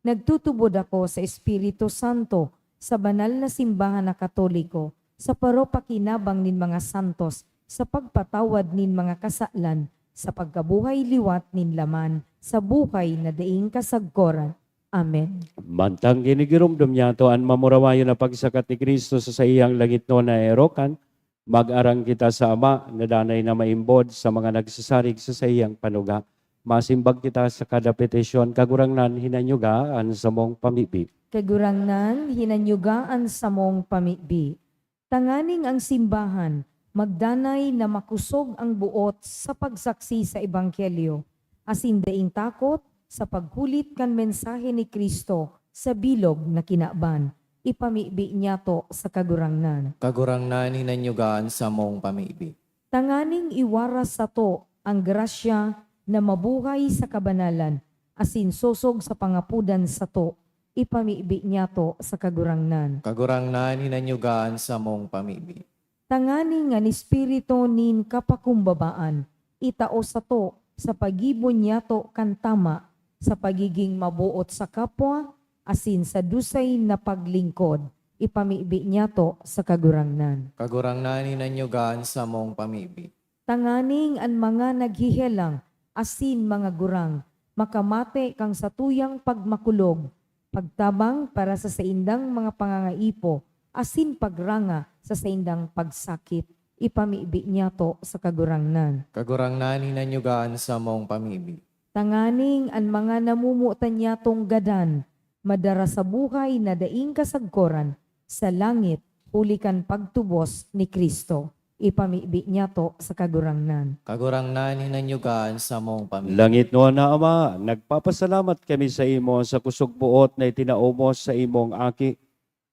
Nagtutubod ako sa Espiritu Santo, sa banal na simbahan na Katoliko, sa paropakinabang nin mga santos, sa pagpatawad nin mga kasalan, sa pagkabuhay liwat nin laman, sa buhay na daing kasagkoran. Amen. Mantang ginigiromdom niyato an mamurawayon na pagsakat ni Cristo sa saiyang langitnon na erokan, mag-arang kita sa Ama na danay na maimbod sa mga nagsasarig sa saiyang panuga. Masimbag kita sa kada petisyon, Kagurangnan, hinanyuga an samong pamibi. Kagurangnan, hinanyuga an samong pamibi. Tanganing ang simbahan magdanay na makosog ang boot sa pagsaksi sa ebanghelyo, asin daing takot sa paghulit kan mensahe ni Cristo sa bilog na kinaban. Ipamibi niyato sa Kagurangnan. Kagurangnan, hinanyuga an samong pamibi. Tanganing iwaras sato ang grasya na mabuhay sa kabanalan asin sosog sa pangapodan sato, ipamibi niyato sa Kagurangnan. Kagurangnan, hinanyuga an samong pamibi. Tanganing an espiritu nin kapakumbabaan itao sato sa paggibo niyato kan tama, sa pagiging maboot sa kapwa, asin sa dusay na paglingkod, ipamibi niyato sa Kagurangnan. Kagurangnan, hinanyuga an samong pamibi. Tanganing an mga naghehelang asin mga gurang makamate kan satuyang pagmakulog, pagtabang para sa saindang mga pangangaipo, asin pagranga sa saindang pagsakit, ipamibi niyato sa Kagurangnan. Kagurangnan, hinanyuga an samong pamibi. Tanganing an mga namomotan niyatong gadan madara sa buhay na daing kasagkoran sa langit huli kan pagtubos ni Cristo. Ipamibi niyato sa Kagurangnan. Kagurangnan, hinanyuga an samong pamibi. Langitnon na Ama, nagpapasalamat kami sa imo sa kusog boot na itinao mo sa imong Aki.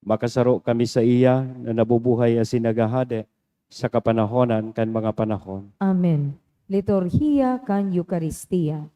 Makasaro kami saiya na nabubuhay asin naghahade sa kapanahonan kan mga panahon. Amen. Liturhiya kan Eukaristia.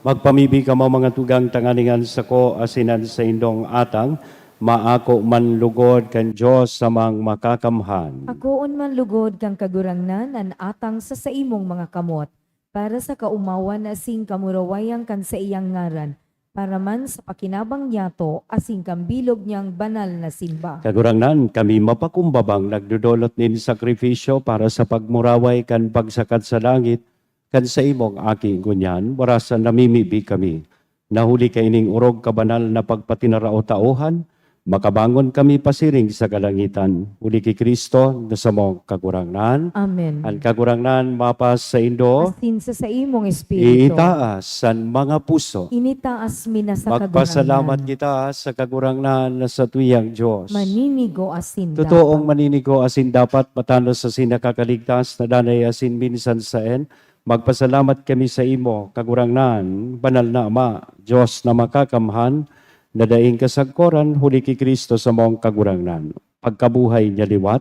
Pagpamibi kamo, mga tugang, tanganing an sako asin an saindong atang maako man lugod kan Dios Amang Makakamhan. Akoon man lugod kan Kagurangnan an atang sa saimong mga kamot, para sa kaomawan asin kamurawayan kan saiyang ngaran, para man sa pakinabang niyato asin kan bilog niyang banal na simba. Kagurangnan, kami mapakumbabang nagdodolot nin sakrifisyo para sa pagmuraway kan pagsakat sa langit kan saimong Aki. Ngunyan, warasan namimibi kami na huli kaining orog kabanal na pagpatinarao-taohan, makabangon kami pasiring sa kalangitan. Huli ki Cristo na samong Kagurangnan. Amen. An Kagurangnan mapasaindo. Asin sa saimong espiritu. Iitaas an mga puso. Initaas mi na sa Magpasalamat Kagurangnan. Kita sa Kagurangnan na satuyang Dios. Maninigo asin Totoong dapat. Maninigo asin dapat, matanos asin nakakaligtas na danay asin minsan saen. Magpasalamat kami saimo, Kagurangnan, Banal na Ama, Dios na Makakamhan, na daing kasagkoran huli ki Cristo samong Kagurangnan. Pagkabuhay niya liwat,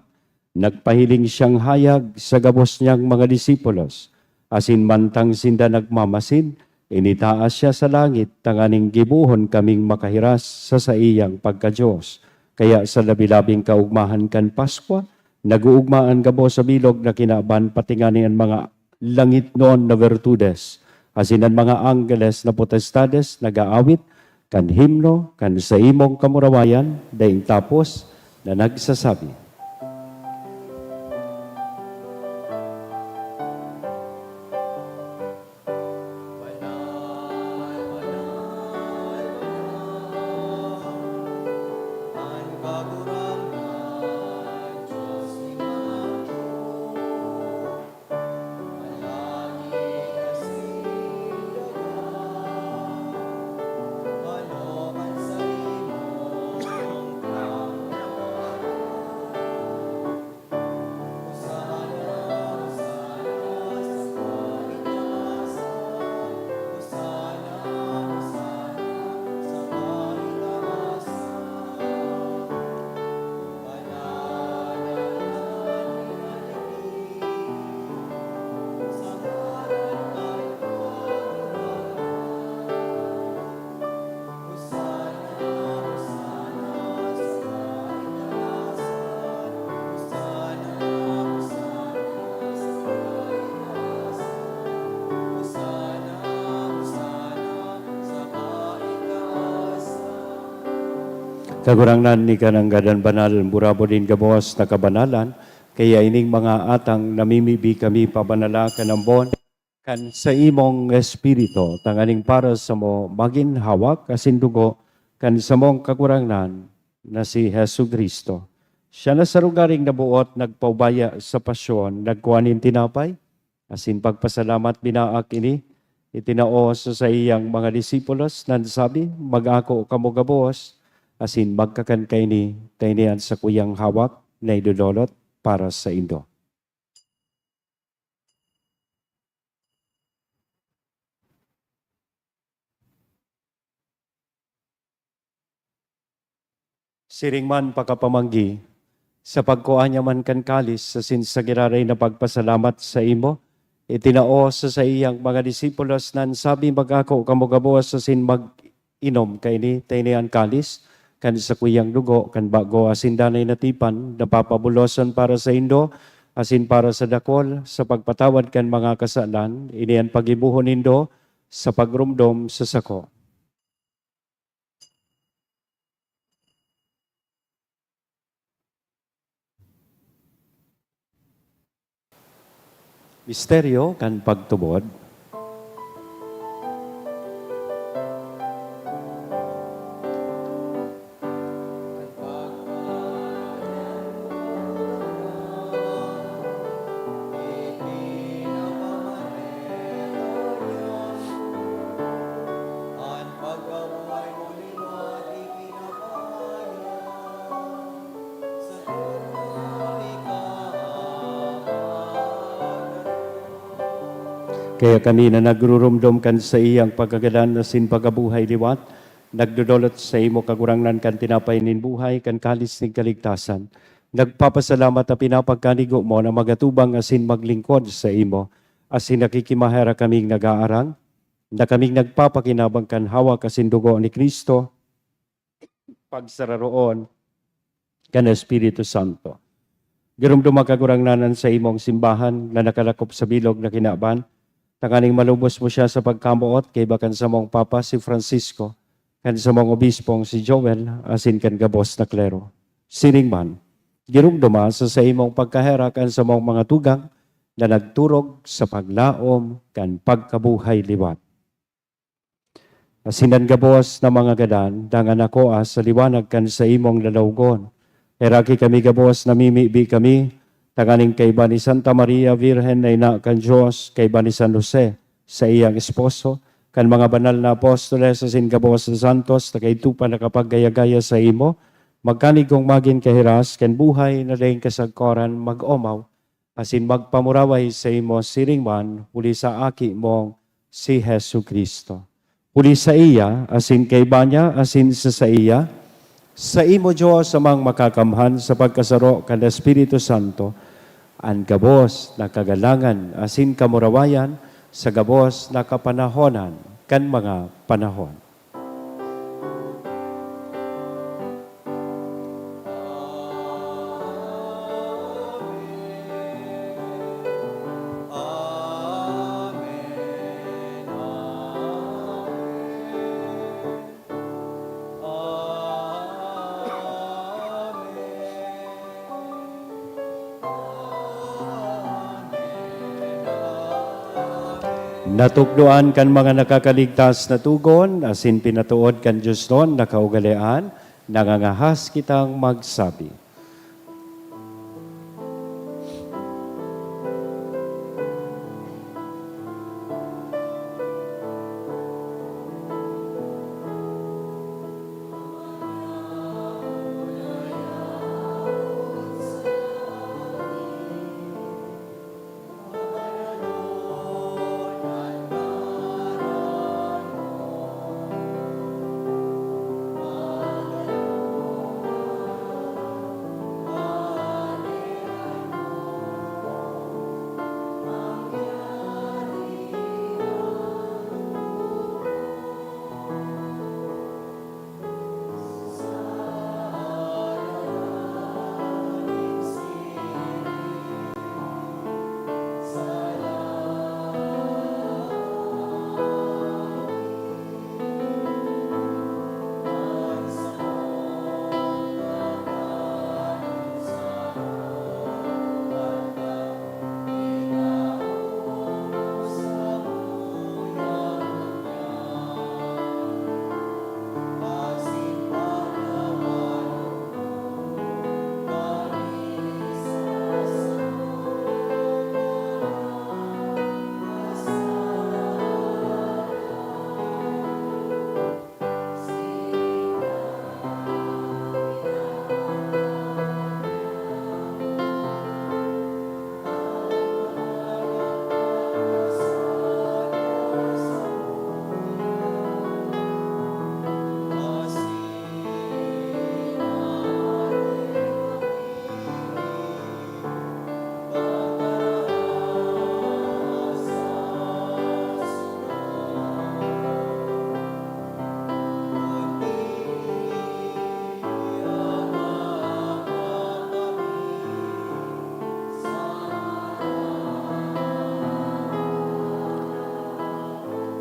nagpahiling siyang hayag sa gabos niyang mga disipulos, asin mantang sinda nagmamasid, initaas siya sa langit tanganing gibohon kaming makahiras sa saiyang pagka-Dios. Kaya sa labi-labing kaugmahan kan Paskwa, nag-oogma an gabos sa bilog na kinaban, pati ngani an mga langitnon na bertudes, asin an mga anggeles na potestades nag-aawit kan himno kan saimong kamurawayan, daing tapos na nagsasabi, Kagurangnan, ika nanggad an banal, burabod nin gabos na kabanalan, kaya ining mga atang namimibi kami pabanala kan ambon kan saimong Espiritu, tanganing para samo magin hawak asin dugo kan samong Kagurangnan na si Jesu-Cristo. Siya na sa lugaring naboot nagpaubaya sa pasyon, nagkua nin tinapay, asin pagpasalamat, binaak ini, itinao sa saiyang mga disipulos, nan sabi, "Mag-ako kamo gabos, asin magkakan kaini, ta ini an sakuyang hawak na idodolot para saindo." Siring man pakapamanggi, sa pagkua niya man kan kalis, asin sa giraray na pagpasalamat saimo, itinao sa saiyang mga disipulos, nan sabi, "Mag-ako kamo gabos asin mag-inom kaini, ta ini an kalis kan sakuyang dugo kan bago asin danay na tipan, na papabuloson para saindo asin para sa dakul sa pagpatawad kan mga kasalan. Ini an paggibohon nindo sa pagromdom sa sako." Misteryo kan pagtubod. Kaya kami na nagruromdom kan saiyang pagkagadan asin pagkabuhay liwat, nagdodolot saimo, Kagurangnan, kan tinapay nin buhay, kan kalis nin kaligtasan. Nagpapasalamat ta pinapagkanigo mo na magatubang asin maglingkod saimo, asin nakikimaherak kaming nag-aarang na kaming nagpapakinabang kan hawak asin dugo ni Cristo, pagsararoon kan Espiritu Santo. Giromdoma, Kagurangnan, an saimong simbahan na nakalakop sa bilog na kinaban, tanganing malubos mo siya sa pagkamoot kaiba kan samong Papa si Francisco, kan samong Obispong si Joel, asin kan gabos na klero. Siring man, giromdoma sa saimong pagkaherak an samong mga tugang na nagturog sa paglaom kan pagkabuhay liwat. Asin an gabos na mga gadan, dangan akoa sa liwanag kan saimong lalawgon. Heraki kami gabos, namimibi kami, tanganing kaiba ni Santa Maria Virgen na ina kan Dios, kaiba ni San Jose, saiyang esposo, kan mga banal na apostoles asin gabos na santos na kaidto pa nakapaggaya-gaya saimo, magkanigong magin kahiras kan buhay na daing kasagkoran mag-omaw, asin magpamuraway saimo siring man huli sa Aki mong si Jesu-Cristo. Huli saiya, asin kaiba niya, asin sa saiya, saimo, Dios Amang Makakamhan, sa pagkasaro kan Espiritu Santo, an gabos na kagalangan asin kamurawayan sa gabos na kapanahonan kan mga panahon. Natukdoan kan mga nakakaligtas na togon, asin pinatood kan Dios non na kaugalean, nangangahas kitang magsabi.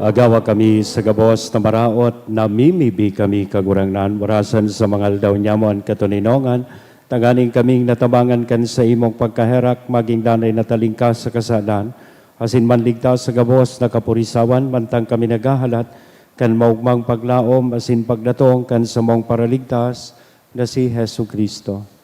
Agawa kami sa gabos na maraot, namimibi kami, Kagurangnan, warasan sa mga aldaw nyamo an katoninongan, tanganing kaming natabangan kan saimong pagkaherak, magin danay na talingkas sa kasalan, asin manligtas sa gabos na kapurisawan, mantang kami naghahalat kan maogmang paglaom asin pagdatong kan samong Paraligtas na si Jesu-Cristo.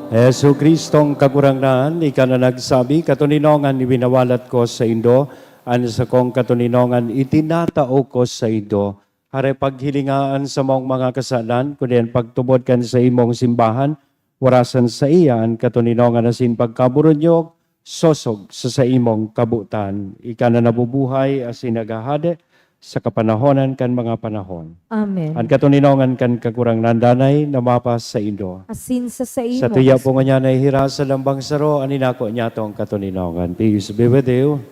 Jesu-Cristong Kagurangnan, ika na nagsabi, "Katoninongan iwinawalat ko saindo, An sakong katoninongan itinatao ko saindo, hare paghilinga an samong mga kasalan, kundi an pagtubod kan saimong simbahan, warasan saiya an katoninongan asin pagkaburunyog, sosog sa saimong kabotan. Ika na nabubuhay asin naghahade sa kapanahonan kan mga panahon. Amen. An katoninongan kan Kagurangnan danay na mapasaindo. Asin sa saimo. Sa tuya po ngunyan ay hira sa lambang saro, an inako niyatong katoninongan. Peace be with you.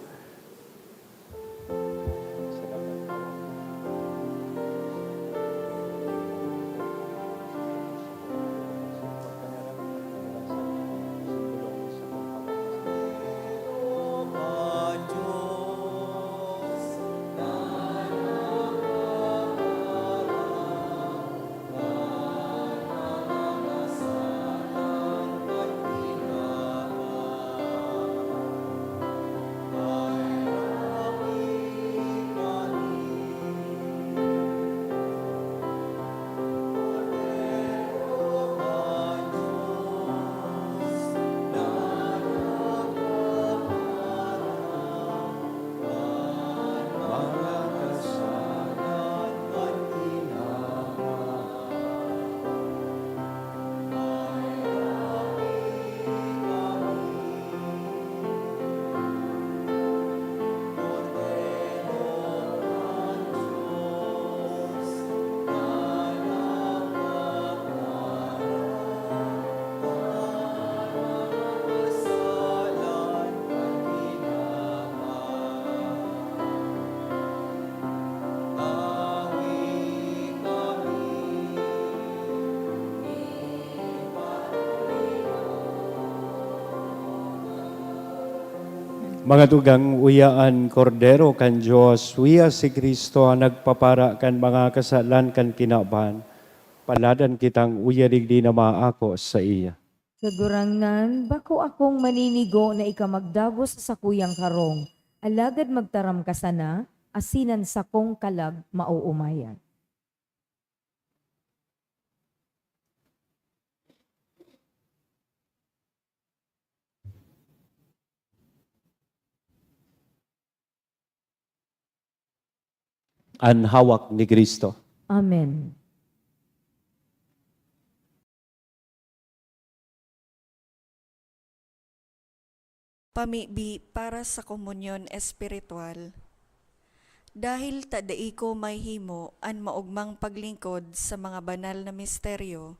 Mga tugang, uya an Kordero kan Dios, uya si Cristo an nagpapara kan mga kasalan kan kinaban. Paladan kitang uya digdi na maako saiya. Kagurangnan, bako akong maninigo na ika magdagos sa sakuyang karong, alagad magtaram ka sana, asin an sakong kalag maoomayan. An hawak ni Cristo. Amen. Pamibi para sa komunyon espiritual. Dahil ta dai ko mahimo an maogmang paglingkod sa mga banal na misteryo,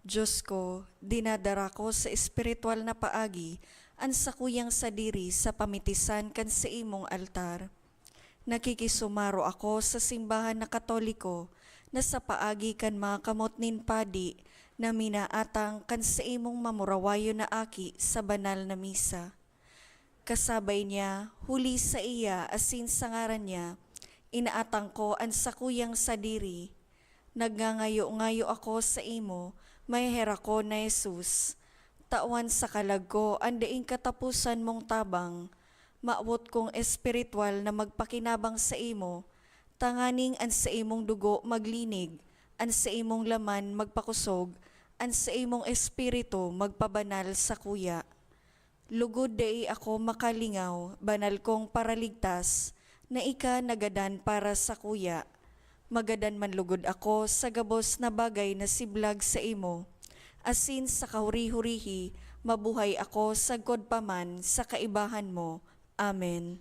Dios ko, dinadara ko sa espiritual na paagi an sakuyang sadiri sa pamitisan kan saimong altar. Nakikisumaro ako sa simbahan na Katoliko na sa paagi kan mga kamot nin padi na minaatang kan saimong mamurawayon na aki sa banal na misa. Kasabay niya, huli saiya asin sa ngaran niya, inaatang ko an sakuyang sadiri. Nagngangayo-ngayo ako saimo, maheherakon na Jesus. Tawan sa kalag ko an daing kataposan mong tabang. Mawot kong espiritual na magpakinabang saimo, tanganing an saimong dugo maglinig, an saimong laman magpakosog, an saimong espiritu magpabanal sakuya. Lugod dai ako makalingaw, banal kong Paraligtas, na ika nagadan para sakuya. Magadan man lugod ako sa gabos na bagay na siblag saimo, asin sa kahuri-hurihi mabuhay ako sagkod pa man sa kaibahan mo. Amen.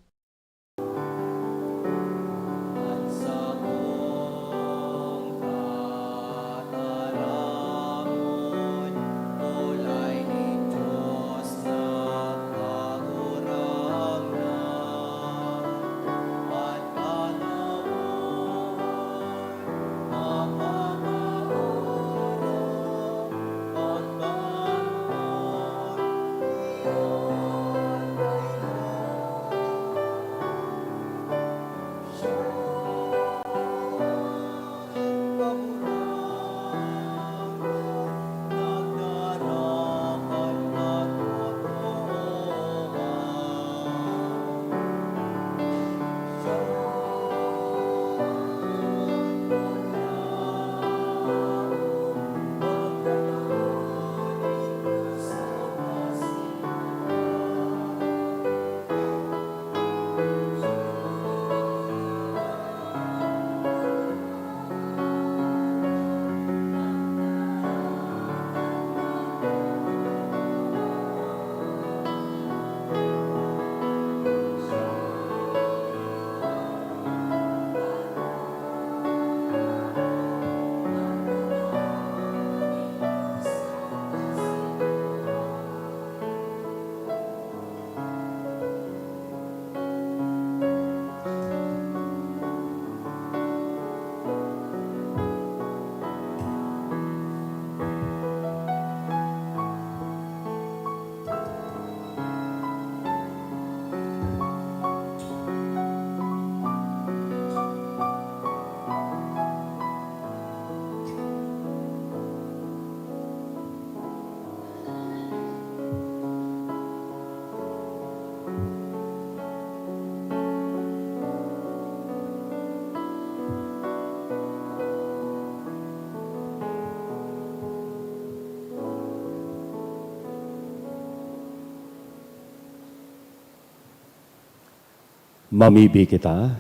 Mamibi kita.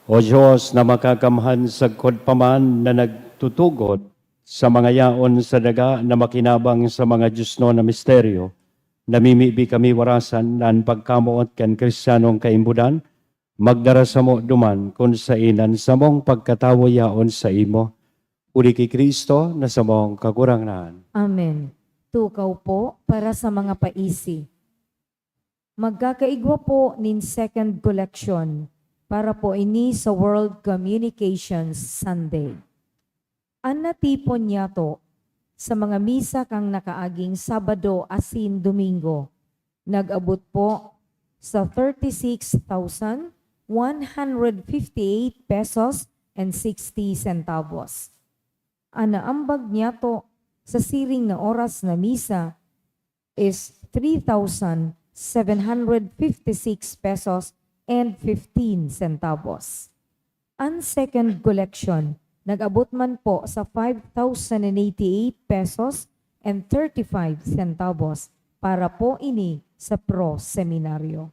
O Diyos na makakamhan, sagkod pa man na nagtutugot sa mga yaon sa daga na makinabang sa mga diosnon na misteryo, namimibi kami warasan na an pagkamoot kan Kristiyanong kaimbodan magdara samo duman kun saen an samong pagkatawo yaon saimo, huli ki Cristo na samong Kagurangnan. Amen. Tukaw po para sa mga paisi. Magkakaigwa po nin second collection para po ini sa World Communications Sunday. An natipon niyato sa mga misa kan nakaaging Sabado asin Domingo nag-abot po sa thirty-six thousand one hundred fifty-eight pesos and sixty centavos. An naambag niyato sa siring na oras na misa is three thousand seven hundred fifty-six pesos and fifteen centavos. An second collection nag-abot man po sa five thousand and eighty-eight pesos and thirty-five centavos para po ini sa Pro Seminaryo.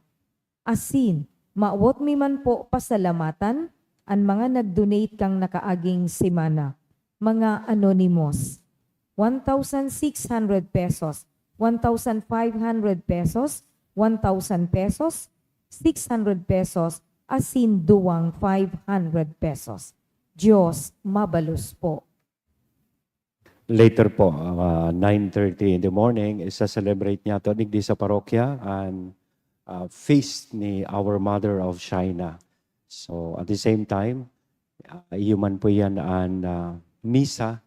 Asin, mawot mi man po pasalamatan an mga nag-donate kan nakaaging semana, mga anonymous, one thousand six hundred pesos, one thousand five hundred pesos, one thousand pesos, six hundred pesos, asin duwang five hundred pesos. Diyos mabalos po. Later po, ah, nine thirty in the morning, isa-celebrate niyato digdi sa parokya an, ah, feast ni Our Mother of China. So, at the same time, ah, iyo man po yan an, ah, misa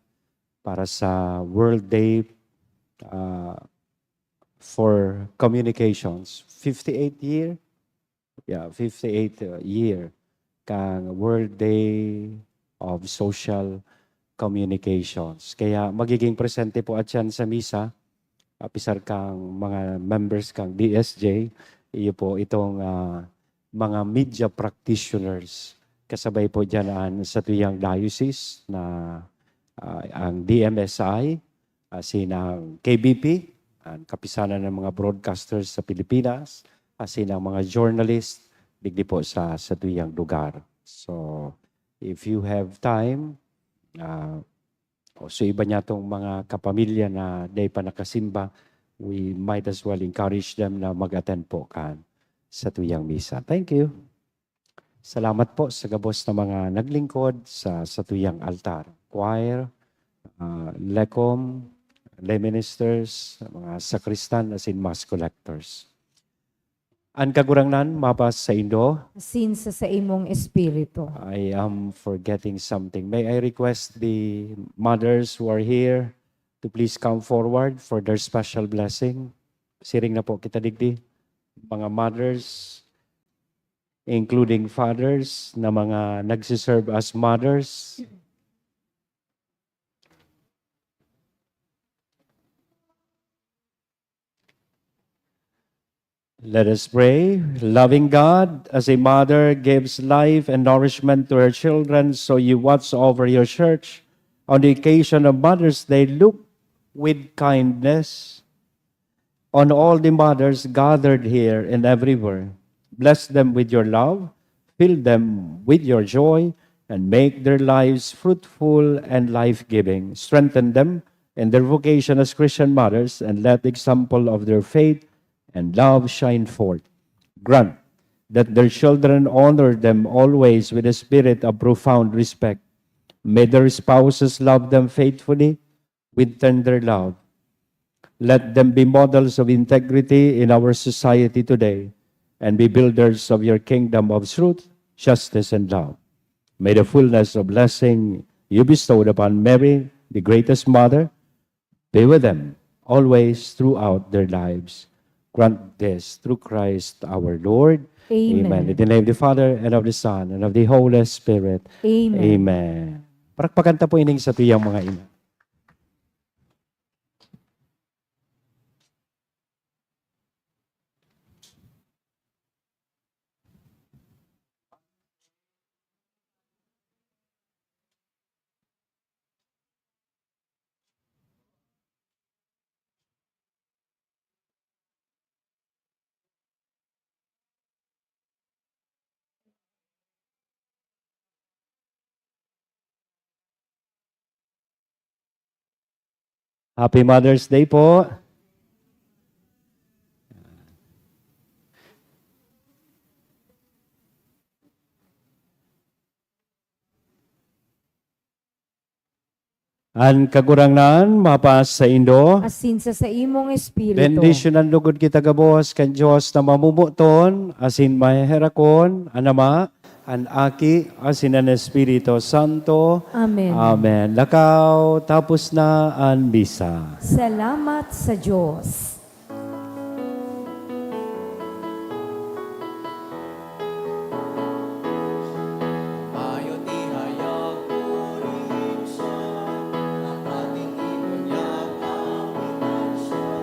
para sa World Day, ah, for Communications. Fifty-eight year, yeah, fifty-eight, uh, year kan World Day of Social Communications. Kaya magiging presente po atyan sa misa, apisar kang mga members kang D S J, iyo po itong, ah, mga media practitioners. Kasabay po dyan ang satuyang diocese na, ah, ang D M S I, asin ang K B P, ang Kapisanan ng mga Broadcasters sa Pilipinas, asin ang mga journalist digdi po sa satuyang lugar. So, if you have time, ah, o sa iba niyatong mga kapamilya na dai pa nakasimba, we might as well encourage them na mag-attend po kan satuyang misa. Thank you. Salamat po sa gabos na mga naglingkod sa satuyang altar, choir, ah, lecom, lay ministers, mga sakristan, asin mass collectors. An Kagurangnan mapasaindo. Asin sa saimong espiritu. I am forgetting something. May I request the mothers who are here to please come forward for their special blessing? Siring na po kita digdi, mga mothers, including fathers na mga nagsiserve as mothers. Let us pray. Loving God, as a mother gives life and nourishment to her children, so you watch over your church. On the occasion of Mother's Day, look with kindness on all the mothers gathered here and everywhere. Bless them with your love, fill them with your joy, and make their lives fruitful and life-giving. Strengthen them in their vocation as Christian mothers, and let the example of their faith and love shine forth. Grant that their children honor them always with a spirit of profound respect. May their spouses love them faithfully with tender love. Let them be models of integrity in our society today and be builders of your kingdom of truth, justice, and love. May the fullness of blessing you bestowed upon Mary, the greatest mother, be with them always throughout their lives. Grant this through Christ our Lord. Amen. Amen. In the name of the Father, and of the Son, and of the Holy Spirit. Amen. Amen. Parakpakan ta po ining satuyang mga ina. Happy Mother's Day po. An Kagurangnan mapasaindo. Asin sa saimong espiritu. Bendisyonan lugod kita gabos kan Dios na mamomoton asin maheherakon, an Ama, an Aki, asin an Espiritu Santo. Amen. Amen. Lakaw, tapos na an misa. Salamat sa Dios. Mayo ti hayag ko rin siya, at ating ibunyag ang pinansiya.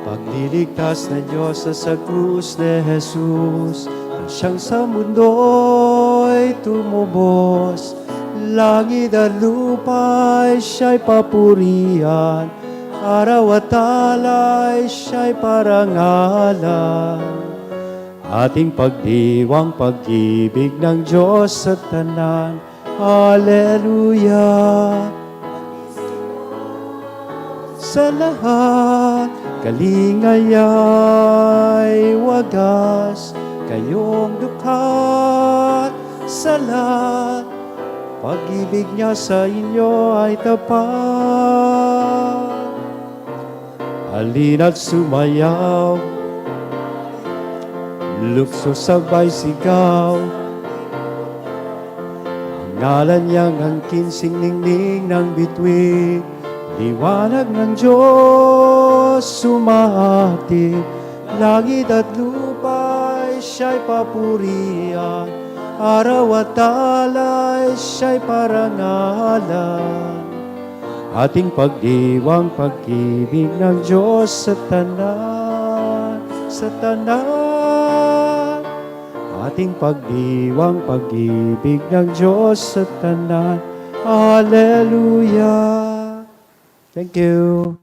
Pagliligtas na Diyos sa, sa krus ni Jesus, na siyang sa mundo'y tumubos. Langit at lupa'y siya'y papurihan, araw at alay siya'y parangalan. Ating pagdiwang pag-ibig ng Diyos sa tanan. Aleluya! Sa lahat, kalingayay wagas, kayong dukha sa lahat, pag-ibig niya sa inyo ay tapat. Halina't sumayaw, lukso sabay sigaw. Ang ngalan niyang angkin, singningning ng bituin. Liwanag ng Diyos sumahatid. Langit at lupa'y siya'y papurihan. Araw at alay siya'y parangalan. Ating pagdiwang pag-ibig ng Diyos sa tanan, sa tanan. Ating pagdiwang pag-ibig ng Diyos sa tanan. Aleluya! Thank you.